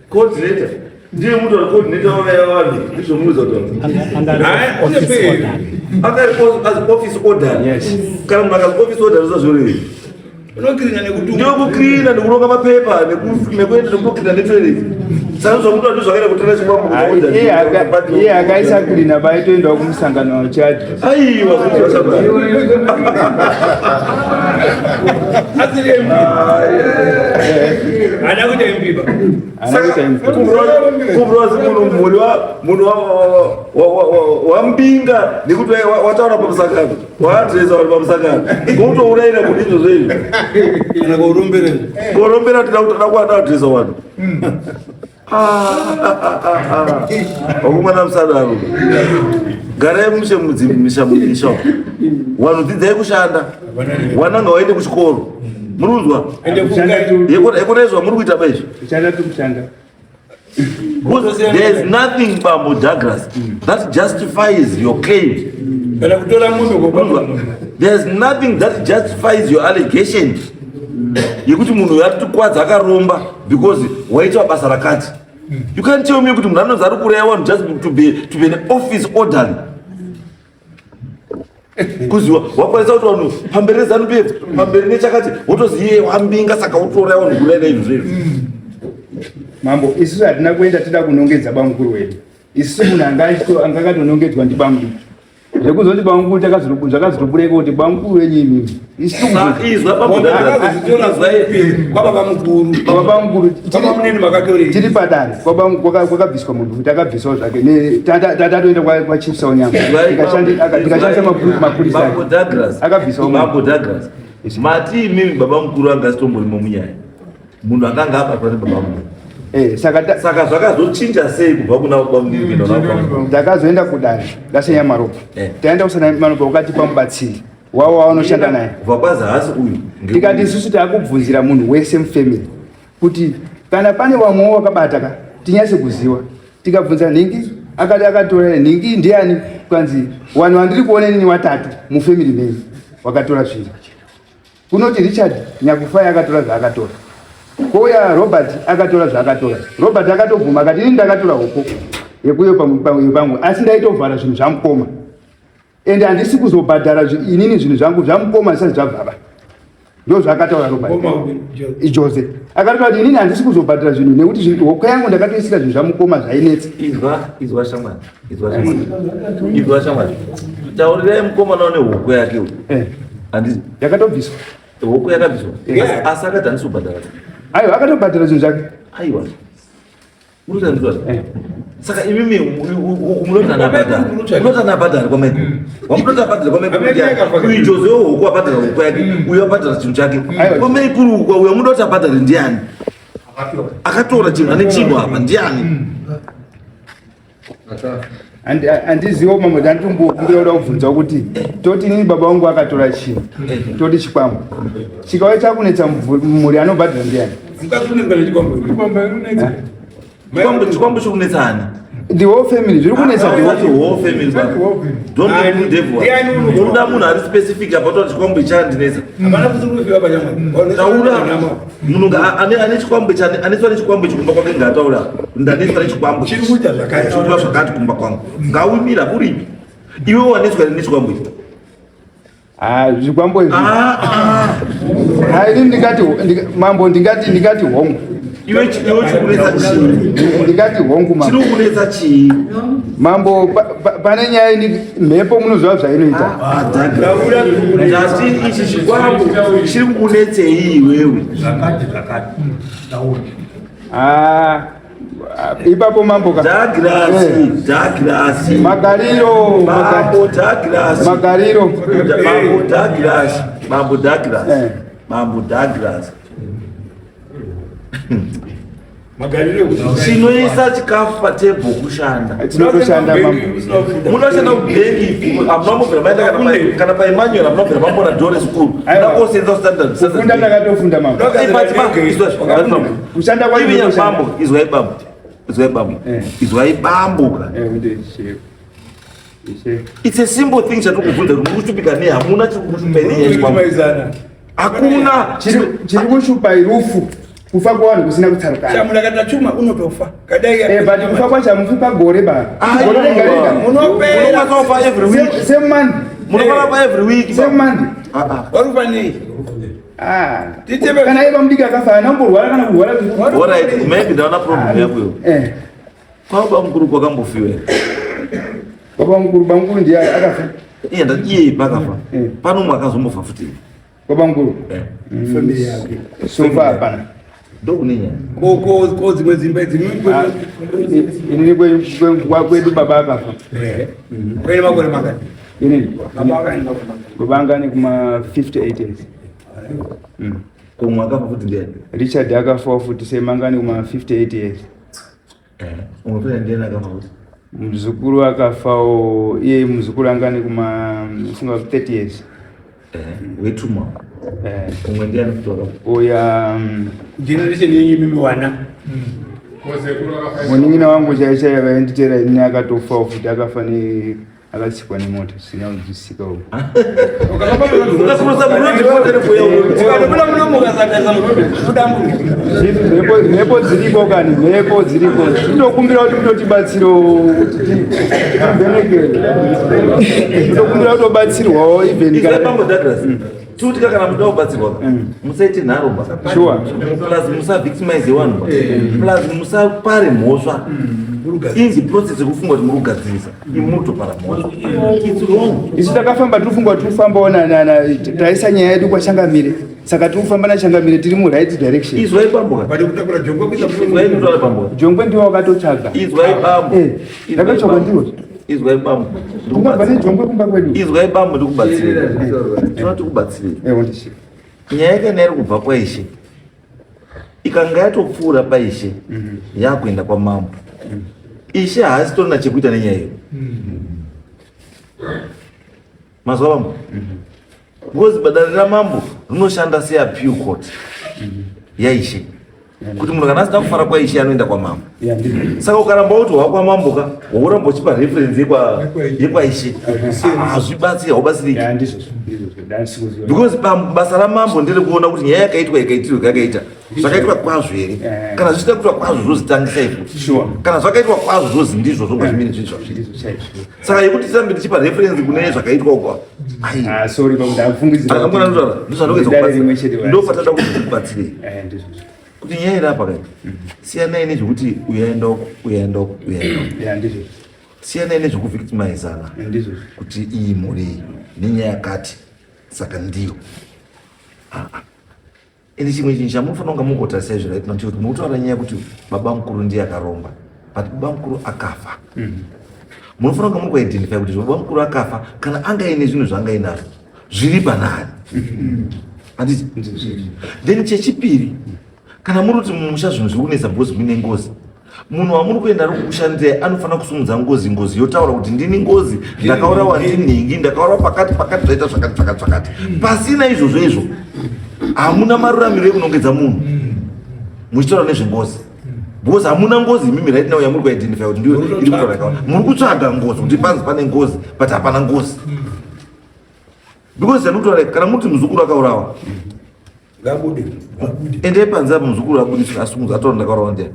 coordinator ndiye mutu ari coordinator wavaya vanhu ndizvomuudza kuti anga ari office order kana munhu akazi office order zvisazvorevei Unokirina nekutunga. Ndiyo kukirina nekuronga mapepa nekuenda nekukirina netoilet. Saka zvamunoda ndizvo zvakaita kutora chikwambo kuorder. Iye akaisa kirina paitoendawo kumusangano wachadi. Aiwa zvakadaro. Asiri MP. Haana kuita MP ba. Haana kuita MP. Kubrozi munhu mhuri wa munhu wa wambinga nekuti wataura pamusangano. Waadresa vari pamusangano. Kutourayira kuti izvozvo izvi. Kana kurombera. Kurombera tida kuti toda kuada adresa vanhu. Vakomana musadaro. Garai mushe mudzimisha mumisha. Vanhu dzidzai kushanda. Wana ngawaende kuchikoro. Muri kunzwa? Yekona izvo muri kuita ba izvi. Kushanda tiri kushanda. Because there is nothing Bambo Douglas that justifies your claim. Kana kutora mombe kwa There is nothing that justifies your allegation yekuti munhu uyu atitukwadza akaromba because waitwa basa rakati. You can't tell me kuti munhu anonzi ari kuuraya vanhu just to be an office orderly. Kuziwa wakwanisa kuti vanhu pamberi nezanu PF pamberi nechakati wotozi iye wambinga saka wotouraya vanhu kuuraya neizvo zvezvo. Mambo, isusu hatina kuenda tida kunongedza bamukuru wedu. Isusu munhu anga akatonongedzwa ndibamukuru. Zvekuzoti bamukuru zvakazotobureka kuti bamukuru wenyu imimi. Isusu Izwa bambo Kwababa mukuru. Baba mukuru Baba munini makatorei. Tiri padare kwakabviswa munhu kuti akabvisawo zvake tatoenda kwaChief Saunyama tikashandisa mapurisa akabvisawo Mambo Douglas. Mati imimi baba mukuru anga asitomborimo munyaya. Munhu akanga abatwa nebaba mukuru. Eh, saka saka zvakazochinja sei kubva kuna baba munini kuenda kuna baba mukuru? Takazoenda kudare raSanyamaropa. Eh. Taenda kuSanyamaropa ukatipa mubatsiri. wavo wavanoshanda naye kubva kwazi haasi uyu tikati isusu takubvunzira munhu wese mufamily kuti kana pane vamwewo wakabata ka tinyatse kuziva tikabvunza nhingi akati akatora nhingi ndiani kukanzi vanhu vandiri kuona inini watatu mufamily menyu wakatora zvinhu kunoti richard nyakufai akatora zvaakatora kouya robert akatora zvaakatora robert akatobvuma akati ini ndakatora hoko yekuyo pangu asi ndaitovhara zvinhu zvamukoma ende handisi kuzobhadhara inini zvinhu zvangu zvamukoma zvisati zvabvaba ndo zvaakataura Robert Jose akataura kuti inini handisi kuzobhadhara zvinhu nekuti hoko yangu ndakatoisira zvinhu zvamukoma zvainetsa izwa izwa shamwari izwa shamwari izwa shamwari taurirai mukomana une hoko yake uyu eh. handisi yakatobviswa hoko yakabviswa asi akati handisi kubhadhara aiwa akatobhadhara zvinhu zvake aiwa. Munotanzwa? Saka imimi munoti anabhadhara. Munoti anabhadhara kwamaikuru. Wamunoti abhadhara kwamaikuru ndiani? Uyu Jose huku abhadhara huku yake, uyu abhadhara chinhu chake. Kwamaikuru uku uyu munoti abhadhare ndiani? Akatora chinhu ane chinhu apa ndiani? Handizivo mamwe ndanditombokumbira kuda kubvunza kuti toti inini baba vangu akatora chinhu toti chikwambo chikauya chakunetsa mhuri anobhadhara ndiani? Chikwambo chikunetsa ani? The whole family zviri kunetsa the the whole family. Don't be devil. Unoda munhu ari specific about kuti chikwambo chandinetsa. Taura munhu ane chikwambo chane anetswa nechikwambo chikumba kwake ngaataura ndanetswa nechikwambo chiri kuita zvakati chiri kuita zvakati kumba kwangu ngaumira uripi iwe wanetswa nechikwambo ichi. Ah, zvikwambo izvi. Ah, ah. Ini ndingati mambo ndingati ndingati hongu. Iwe iwe chikunetsa chii? Ndingati hongu mambo. Chiri kunetsa chii? Mambo pane nyaya ini mhepo munoziva zvainoita. Ah, Ndati ichi chikwambo chiri kukunetsei iwewe? Zvakati zvakati. Taura. Ah. Ipapo mambo ka. Douglas, Douglas. Magariro, mambo Douglas. Magariro. Mambo Douglas. Mambo Douglas. Mambo Douglas. Magariro. Chinoisa chikafu patebho kushanda. Tinotoshanda mambo. Munoshanda kubhengi hamuna mubvira maenda kana paEmmanuel hamuna kubvira mambona Doris School. Ndakosenza standard. Kufunda ndakatofunda mambo. Kushanda kwacho bambo, izwai bambo. Izwai bambo. Izwai bambo ka. It's a simple thing chatiri kubvunza kuti muri kushupika nei hamuna chiri kushupa nei. Hakuna chiri kushupa irufu. Kufa kwavanhu kusina kutsarukana. Chamuna kana chuma unotofa. Kadai. Eh, but kufa kwacho hamufi pagore ba. Gore rega rega. Munopera. Munokwanisa every week. Same month. Munokwanisa kufa every week. Same month. Ah ah. Warufa nei? Ah. Kana iye bamudiki akafa haana kumborwara kana kurwara. All right, maybe ndaona problem yako iyo. Eh. Kwa baba mukuru kwakambofiwa here? Baba mukuru, baba mukuru ndiye akafa. Iye ndati iye pakafa. Pano umwe akazombofa futi. Baba mukuru. Eh. Family yake. So far hapana. Ndokune nyaya. Ko ko dzimwe dzimba dzimwe Inini kwedu baba akafa. Eh. Kwene makore mangani? Inini. Baba akaenda makore mangani? Baba anga ane kuma 58 years. Kumwe akafa futi ndiani? Richard akafa futi same anga ane kuma 58 years. Eh. Umwe futi ndiani akafa futi? Muzukuru akafawo iye muzukuru anga ane kuma funga 30 years. Eh, wetuma. Eh. Umwe ndiani futi wakafa? Oya Generation yenyu imimi wana. Munin'ina wangu chai chai akaenditera ini akatofawo futi akafa ne akatsikwa nemota zvisina kunzwisisika uko. Mhepo dziriko kani, mhepo dziriko. Tinokumbira kuti mutotibatsirawo kuti tivhenekere. Tinokumbira kutobatsirwawo even kana Bambo Douglas. Tutika kana muda kubatsirwa musaite nharo ba. Sure. Plus musavictimize vanhu ba. Plus musapare mhosva. In the process yekufunga kuti muri kugadzirisa, imi muri kutopara mhosva. It's wrong. Isu takafamba tiri kufunga kuti tirikufambawo taisa nyaya yedu kwaChangamire. Saka tiri kufamba naChangamire tiri mu right direction. Izwai bambo ka. Bade kutakura jongwe kuisa Izwai kutaura bambo. Jongwe ndiwo wakatotsvaga. Izwai bambo. Eh, ndakatsvagwa ndiwo. Izwai bambo. Kumba pane jongwe kumba kwedu. Izwai bambo ndikubatsire. Tinoda tikubatsire. Eh, wandishe. Nyaya kana iri kubva kwaishe ikanga yatopfuura paishe yakuenda kwamambo. Ishe haasitorina chekuita nenyaya iyo. Mazwa bambo? Because badare ramambo rinoshanda seappeal court yaishe. Kuti munhu kana asina kufara kwaishe anoenda kwamambo. Saka ukaramba kuti wakwamambo ka woramba uchipa reference yekwaishe hazvibatsiri, haubatsiriki. Because basa ramambo nderekuona kuti nyaya yakaitwa ikaitirwa yakaita zvakaitwa kwazvo here. Kana zvisina kuitwa kwazvo zvozitangisa ifuti. Kana zvakaitwa kwazvo zvozi ndizvo zvonga zvimene zvinhu zvazviri. Saka yekuti tirambe tichipa reference kune zvakaitwa uko. Ah, sorry baba, ndafungidzira. Akambona ndotaura, ndozvandokeza Dare rimwe chete. Ndopatada kuti tikubatsire. Eh, ndizvo. Kuti nyaya iri apa kai. Siyanai nezvekuti uyaenda uko, uyaenda uko, uyaenda uko. Yeah, ndizvo. Siyanai nezvekuvictimizana. Ndizvo. Kuti iyi mhuri iyi nenyaya yakati saka ndiyo. Ende chimwe chinhu chamunofanira kunga mungotarisa izvi right now ndechekuti muri kutaura nyaya yekuti baba mukuru ndiye akaromba but baba mukuru akafa. Munofanira kunga muri kuidentify kuti baba mukuru akafa kana anga aine zvinhu zvaanga ainazvo zviri panani. Handiti? Then chechipiri kana muri kuti mumusha zvinhu zviri kunetsa because muine ngozi munhu wamuri kuenda ari kukushandirai anofanira kusumudza ngozi ngozi yotaura kuti ndini ngozi ndakaurawa ndinhingi ndakaurawa pakati pakati zvaita zvakati zvakati zvakati pasina izvozvo izvo hamuna maruramiro ekunongedza munhu muchitaura nezvengozi because hamuna ngozi imimi right now yamuri kuidentify kuti ndiyo iri kutaura yakaona muri kutsvaga ngozi kuti panzi pane ngozi but hapana ngozi because yandikutaura kana muti muzukuru akaurawa Ngabude. Endai panze apo muzukuru abudiswe asumudzwe ataura ndakaurawa ndiani.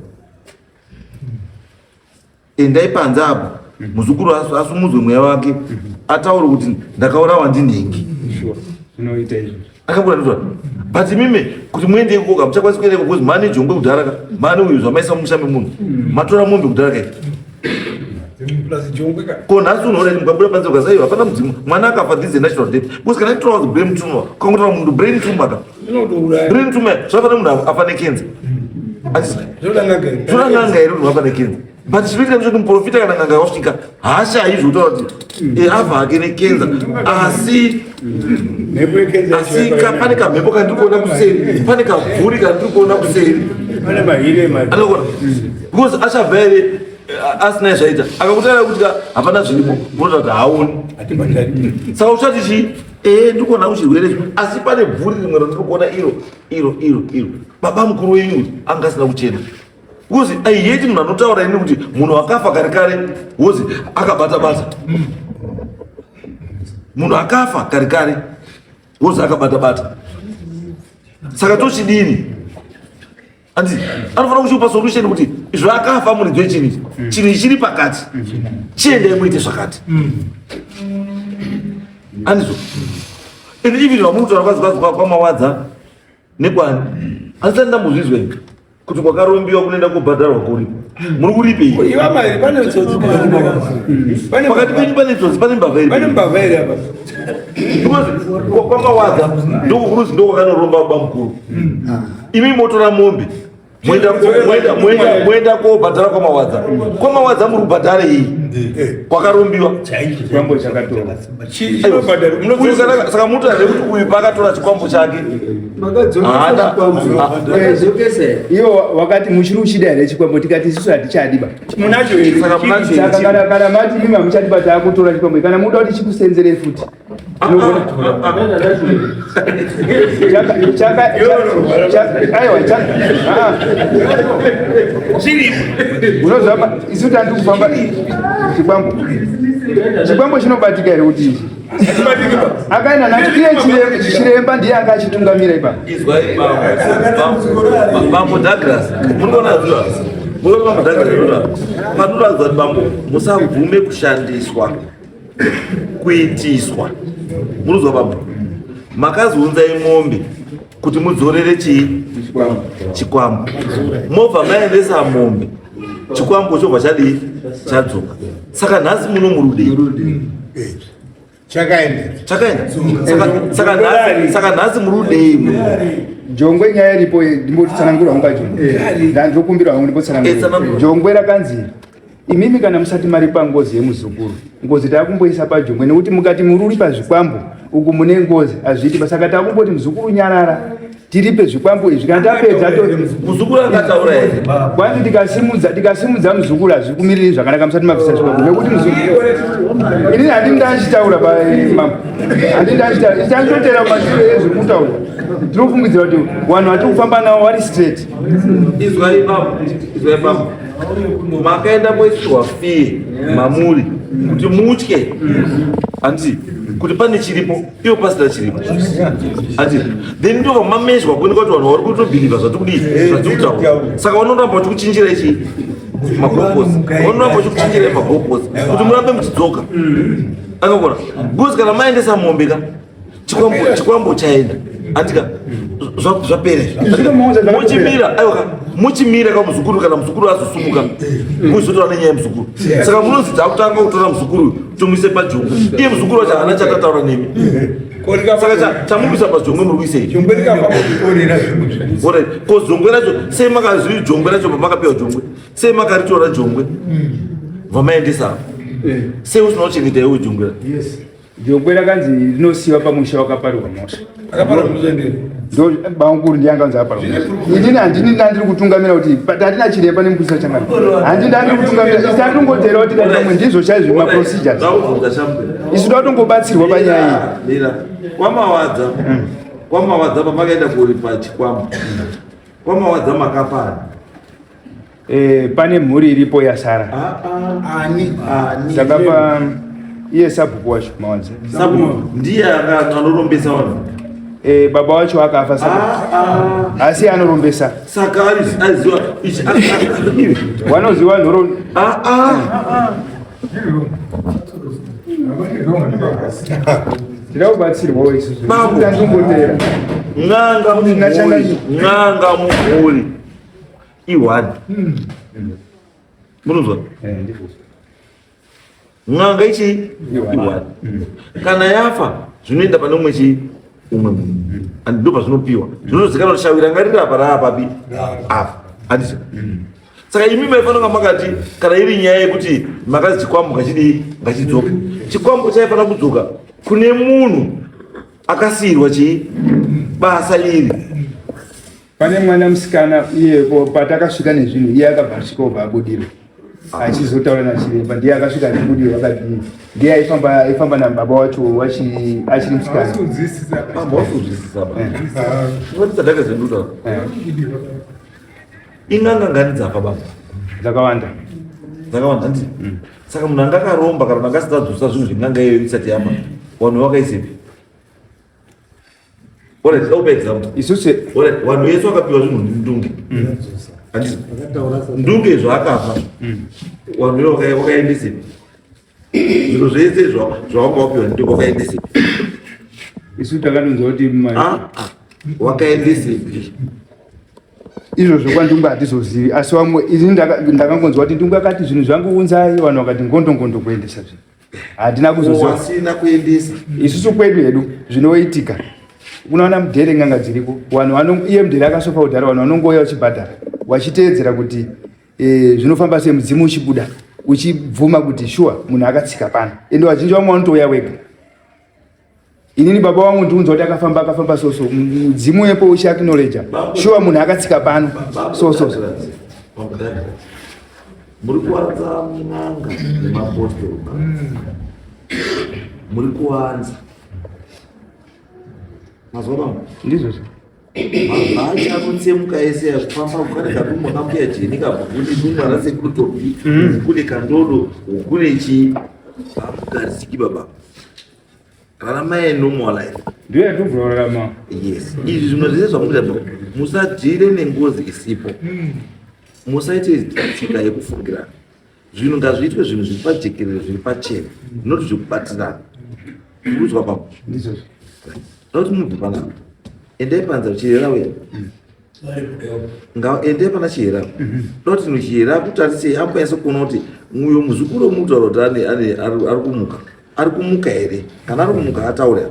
Endai panze apo muzukuru asumudzwe mweya wake ataure kuti ndakaurawa ndinhingi. Sure. Zvinoita izvo. Akabuda ndizvo. But imimi kuti muende ikoko hamuchakwanisi kuenda ikoko because mane jongwe kudhara ka. Mane uyu zvamaisa mumusha memunhu. Matora mombe kudhara ka. Plus jongwe ka. Ko nhasi unoona kuti mukabuda panze ukasaiwa hapana mudzimu mwana akafa this is a natural death because kana titora kunzi brain tumor ukangotaura munhu brain tumor ka Inotouraya. brain tumor zvakafanana munhu afa nekenza Ati- Zvoda n'anga here. zvoda n'anga here kuti wafa nekenza but chinoitika ndechekuti muprofita kana n'anga wasvika haashayi zvekutaura kuti eh, afa hake nekenza asi Mhepo yekenza yacho asi pane kamhepo kandiri kuona kuseri pane kabvuri kandiri kuona kuseri Pane mahire mari. Anogona because achabva here asina zvaita akakutaura kuti hapana zviripo unotaura kuti haaoni saka uchati chii ee ndiri kuona kuchirwere icho asi pane bvuri rimwe randiri kuona iro iro iro iro baba mukuru wenyu uyu anga asina kuchena because i hate munhu anotaura ini kuti munhu akafa kare kare wozi akabata bata munhu akafa kare kare wozi akabata bata saka tochidini Anzi anofanira kuchipa solution kuti zvakafa muridzi wechinhu ichi mm. chinhu ichi chiri pakati chiendai muite zvakati mm. andizvo and even vamuri kutaura kwazi kwazi kwamawadza nekwani handisati ndambozvizwa ini kuti kwakarombiwa kunoenda kobhadharwa kuripo muri kuripei pakati penyu pane tsotsi pane mbavha iri pane mbavha iri apa because kwamawadza ndokukuruzi ndokwakanoromba baba mukuru imi motora mombe moenda kobhadhara kwamawadza kwamawadza muri kubhadhara iyi kwakarombiwa saka mutoa kuti uyu paakatora chikwambo chake ivo wakati muchiri uchida here chikwambo tikati isusu hatichadiba saka kana mati imi hamuchadiba taakutora chikwambo kana muda kuti chikusenzere futi Unoziva isu tandi kufamba chikwambo chikwambo chinobatika here kuti ichi akaenda nacho iye chiremba ndiye anga achitungamira ipapo bambo Douglas munoona zviwa munoona bambo Douglas panoratidza kuti bambo musabvume kushandiswa kuitiswa munozwa baba makazounzai mombe kuti mudzorere chii chikwambo mobva maendesa mombe chikwambo chobva chadii chadzoka saka nhasi muno murudei chakaenda chakaenda saka nhasi murudei muno jongwe nyaya iripo ndimbotsanangura hangu pajongwe ndandinokumbira hangu ndimbotsanangura jongwe rakanzi Imimi kana musati maripa ngozi yemuzukuru, ngozi takumboisa pajongwe nekuti mukati mururi pazvikwambo uku mune ngozi hazviiti ba. Saka takumboti muzukuru nyarara tiripe zvikwambo izvi kana tapedza to muzukuru akataura here kwanzi tikasimudza tikasimudza muzukuru hazvikumiriri zvakanaka musati mabvisa zvikwambo nekuti muzukuru inini handini ndachitaura ba mambo handini ndachitaura ndachitotera mashure ezviri kutaura tinofungidzira kuti vanhu vatiri kufamba navo vari straight izwai bambo izwai bambo makaenda moisirwa fee mamuri kuti mutye hanti kuti pane chiripo ivo pasina chiripo hanti then ndobva mamezwa kuoneka kuti vanhu vari kutobhilivha zvatikudii zvatikutaura saka vanoramba vachikuchinjira ichi magoposi vanoramba vachikuchinjirai magoposi kuti murambe muchidzoka akakona because kana maendesa mombe ka chikwambo chaenda andika zvapera muchimira aiwa muchimira ka muzukuru kana muzukuru azosumuka muzotora nenyaya yemuzukuru saka munonzi takutanga kutora muzukuru tomuise pajoko iye muzukuru wacho haana chatataura nemi. Saka chamubisa pajongwe muri kuisei? Jongwe rikafa kuorera zvinhu. Alright. Ko jongwe racho sei makazvi jongwe racho pamakapiwa jongwe? Sei makaritora jongwe? Vamaendesa. Sei usina kuchengeta iwe jongwe? Yes. Jongwe rakanzi rinosiyiwa pamusha wakaparirwa mhosva. Akaparwa mhosva ndiri. Ndo bamukuru ndiye anganzi aparwa mhosva. Inini handini ndandiri kutungamira kuti tatina chiremba nemupurisa changana. Handini ndandiri kutungamira isu tatingoteera kuti pamwe ndizvo chaizvo ma procedures. Isu tatongobatsirwa panyaya iyi. Mira. Kwamawadza. Kwamawadza pamakaenda kuripa chikwambo. Kwamawadza makapani. Eh, pane mhuri iripo yasara. Ah, ah. Ani? Ani? Takapa iye sabhuku wacho Mawadza. Sabhuku ndiye anorombesa vanhu. Eh, baba wacho akafa sabhuku. Ah, ah. Asi anorombesa. Saka aiziwa ichi Wanoziwa nhoro ah ah. Tira kubatsirwawo isusu. Babu. Tandingoteera. N'anga mumhuri, n'anga mumhuri. I1. Munozwa? Eh, ndizvo. N'anga ichi I1. I1. Kana yafa zvinoenda pane umwe chi umwe munhu. And ndo pazvinopiwa. Zvinozikanwa kuti shawira ngariri apa raapapi apa. Handiti? Saka imi maifanira kunga makati kana iri nyaya yekuti makazi chikwambo ngachidii ngachidzoke. Chikwambo chaifanira kudzoka kune munhu akasiirwa chii basa iri. Pane mwana musikana iye patakasvika nezvinhu iye akabva asvika obva abudirwa achizotaura nachiremba ndiye akasvika achibudirwa akadii ndiye aifamba aifamba nababa wacho achiri musikana. Baba wasuzwisisa baba. Unoti sadaka zvenduta. In'anga ngani dzafa baba? Dzakawanda. Dzakawanda handiti? Saka munhu anga akaromba kana anga asati adzosa zvinhu zven'anga iyoyo isati yafa, vanhu vakaisepi? Alright, open example. Isusu Alright, vanhu vese vakapiwa zvinhu ndundunge. Handiti? Ndunge zvaakafa. Vanhu ivo vakaendesepi? Zviro zvese zvawanga wapiwa ndunge wakaendesepi? Isu takanonzwa kuti Ah, ah, wakaendesepi? Izvozvo kwaNdungu hatizozivi asi vamwe ini ndakangonzwa kuti Ndungu akati zvinhu zvangu unzai vanhu vakati ngondo ngondo kuendesa zvinhu. Hatina kuzoziva. Wasina kuendesa. Isusu kwedu hedu zvinoitika. Unoona mudhere n'anga dziriko. Vanhu vano iye mudhere akasofa kudhara vanhu vanongouya vachibhadhara vachiteedzera kuti zvinofamba sei mudzimu uchibuda uchibvuma kuti sure munhu akatsika pano. Ende vazhinji vamwe vanotouya wega. Inini baba vangu ndiunzwa kuti akafamba akafamba so so mudzimu wepo uchi acknowledge sure munhu akatsika pano so so so. Muri kuwanza n'anga nemapostori. Muri kuwanza. Mazuva bambo. Ndizvo. Mabhachi anotsemuka ese kufamba kukane kadumwa kambuya jeni kabvuni dumwa rasekuru tobi kune kandodo kune chii hamugarisiki baba. Raramai normal life. Ndiyo yatobva Yes. Izvi zvimwe zvese zvamukuita baba, musadhire nengozi isipo. Musaite tsika yekufungirana. Zvinhu ngazviitwe zvinhu zviri pajekerere zviri pachena. Not zvekubatirana. Urikuzwa baba? Ndizvozvo. Ndokuti mubve panapa. Endai panza chihera uya. Endai pana chihera. Ndokuti no chihera kutarisei ambonyatso kuona kuti uyo muzukuru wemutauro kuti ari kumuka. Ari kumuka here? Kana ari kumuka ataure.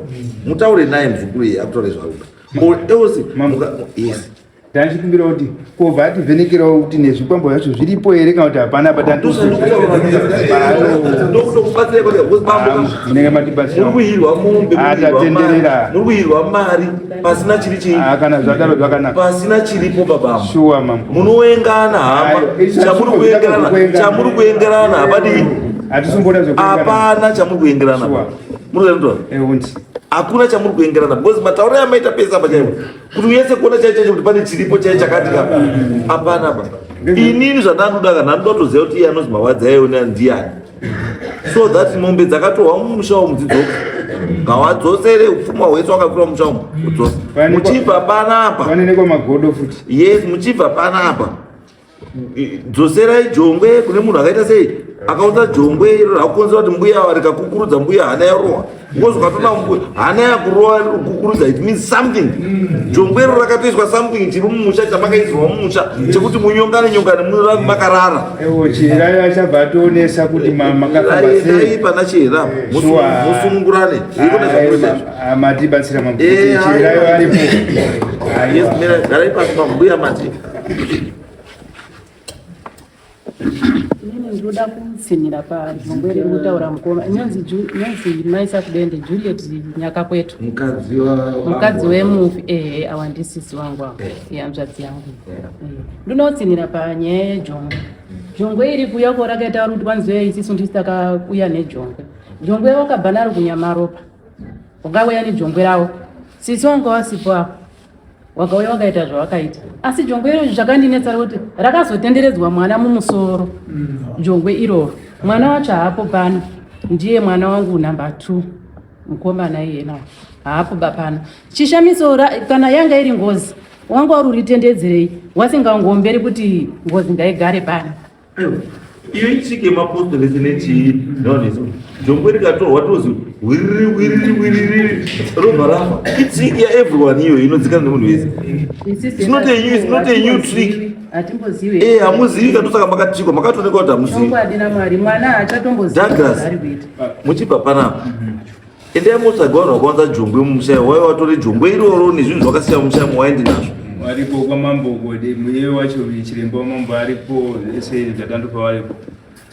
Mutaure naye muzukuru iye akutaure zvaari kuda. Or else muka, yes. Ndachikumbira kuti kobva ativhenekerawo kuti nezvikwambo zvacho zviripo here kana kuti hapana apa Munenge matibatsira. Muri kuhirwa mombe, Ah, tatenderera. muri kuhirwa mari pasina chiri chii? Ah, kana zvadaro zvakanaka. Pasina chiripo babambo. Shuwa mambo. Munoengana hama. Ayo, isu Chamuri kuengerana, kuengana. chamuri kuengerana hapadi. Hatisimboda zvekuengana. Hapana chamuri kuengerana. Shuwa. Muri kuenderana. Eh, undi. Hakuna chamuri kuengerana because matauro amaita pesa apa chaiwo. Kuti uyese kuona chaicho chaicho kuti pane chiripo chaicho chakati ka. Hapana ba. Inini zvandanoda kana ndinoda kutoziva kuti iye anonzi Mawadza aiona ndiani. So that mombe dzakatorwa mumusha umu dzidzoke. Ngawadzosere upfuma hwese wakakura mumusha umu udzose. Muchibva panapa. Vanenekwa magodo futi. Yes, muchibva panapa. Dzoserai jongwe kune munhu akaita sei akaunza jongwe iro rakukonzera kuti mbuya rikakukurudza mbuya hana yarohwa because ukatoona hana yakurowa kukurudza it means something. Jongwe iro rakatoiswa something chiri mumusha chamakaisirwa mumusha chekuti munyongane nyongane makarara. Ewo Chihera achabva ationesa kuti makafamba sei. Pana Chihera musunungurane. Matibatsira mambo. Chihera aripo. Yes, mira garai pasi pambuya mati. Inini ndinoda kutsinhira pajongwe riri kutaura mukoma. Inonzi inonzi Mai Sakubende Juliet Nyakakwetu. Mukadzi wa mukadzi wemufi ehe awa ndisisi wangu awa. Ihanzvadzi yangu. Ndinotsinhira panyaya yejongwe. Jongwe iri kuuya ko rakaita kuti kwanzi isisu ndisu takauya nejongwe. Jongwe wakabva naro kuNyamaropa. Wakauya nejongwe rawo. Sisi wangu wasipo apo. Wakauya wakaita zvawakaita, asi jongwe iro zvakandinetsa rekuti rakazotenderedzwa mwana mumusoro. Jongwe iroro mwana wacho haapo pano, ndiye mwana wangu number 2 mukomana iyena haapo bapano. Chishamiso kana yanga iri ngozi wanga uri uritendedzerei wasingangomberi kuti ngozi ngaigare pano. Iyo ichike mapostori ese nechii naoneso jongwe rikatorwa tozi wiriri wiriri wiriri robva rafa. Itrick yaeveryone iyo inodzikana nemunhu wese. It's not a new, it's not a new trick. Hatimbozivi. Eh, hamuzivi katosaka makatrikwa, makatoonekwa kuti hamuzivi. Chokwadi naMwari, mwana hachatombozivi Douglas, zvaari kuita. Muchibva panapa endai motsvaga vanhu vakawanza jongwe mumusha, waiva watore jongwe iroro nezvinhu zvakasiya mumusha waende nazvo. Varipo kwamambo kode muye wacho chiremba wamambo aripo ese zvatandopa varipo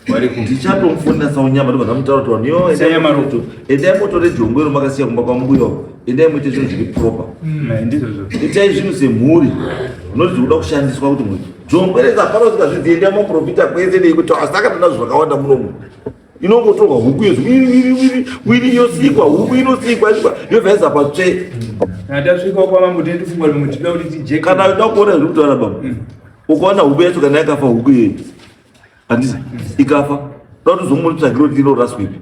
varipo. Ndichatomufonera Saunyama ndobva ndamutaura kuti vanhu ivo Sanyama endai motore jongwe iro makasiya kumba kwambuya uko. Endai muite zvinhu zviri proper. Ndizvozvo. Itai zvinhu semhuri noti zvikuda kushandiswa kuti muri jongwe rese hapana usingazvidzi. Endai maprofita kwese neikuti asaka tona zvakawanda munomu. Inongotorwa huku yezi wiri wiri wiri wiri yosikwa huku inosikwa isikwa yobva yaisa patsve. Kana tasvika kwamambo tinotifunga kuti mutida kuti tijeke. Kana uda kuona zviri kutaura baba, ukaona huku yacho kana yakafa huku iyeyi handisi ikafa da kuti zomutsvagiro kuti inoraswepi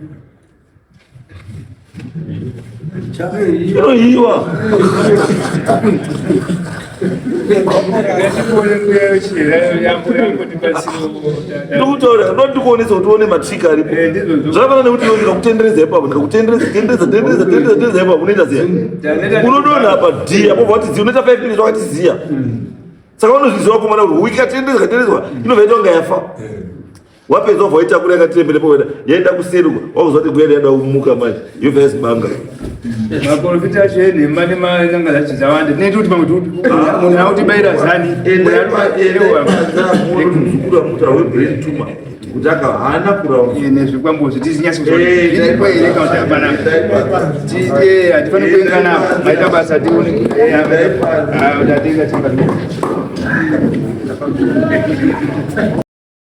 inoyiwa. Ndikutaura ndotikuonesa kuti uone matricks aripo. Zvakafanana nekuti iwe ndikakutendereza ipapo, ndikakutendereza tendereza tendereza tendereza tendereza ipapo, unoita ziya unodonha pa d apo wati ziya unoita 5 minutes wakati ziya. Saka unozviziva kumana kuti huku ikatenderezwa tenderezwa inobva yaita kunga yafa. Wapedza wabva waitakura yakatirembere poweda yaenda kuseri uko, wakuziva kuti mbuya yada kumuka manje yobva yazibanga. Maprofita acho enhema nemananga dzacho dzawanda. Tinoita kuti pamwe munhu akutibayira zani. Muzukuru amutaura webrain tumor kuti aka haana kuraura. Nezvikwambo zvitizinyasi zviripo here kana kuti hapana. Hatifaniri kuengana. Maita basa tione. Tatenga chimba.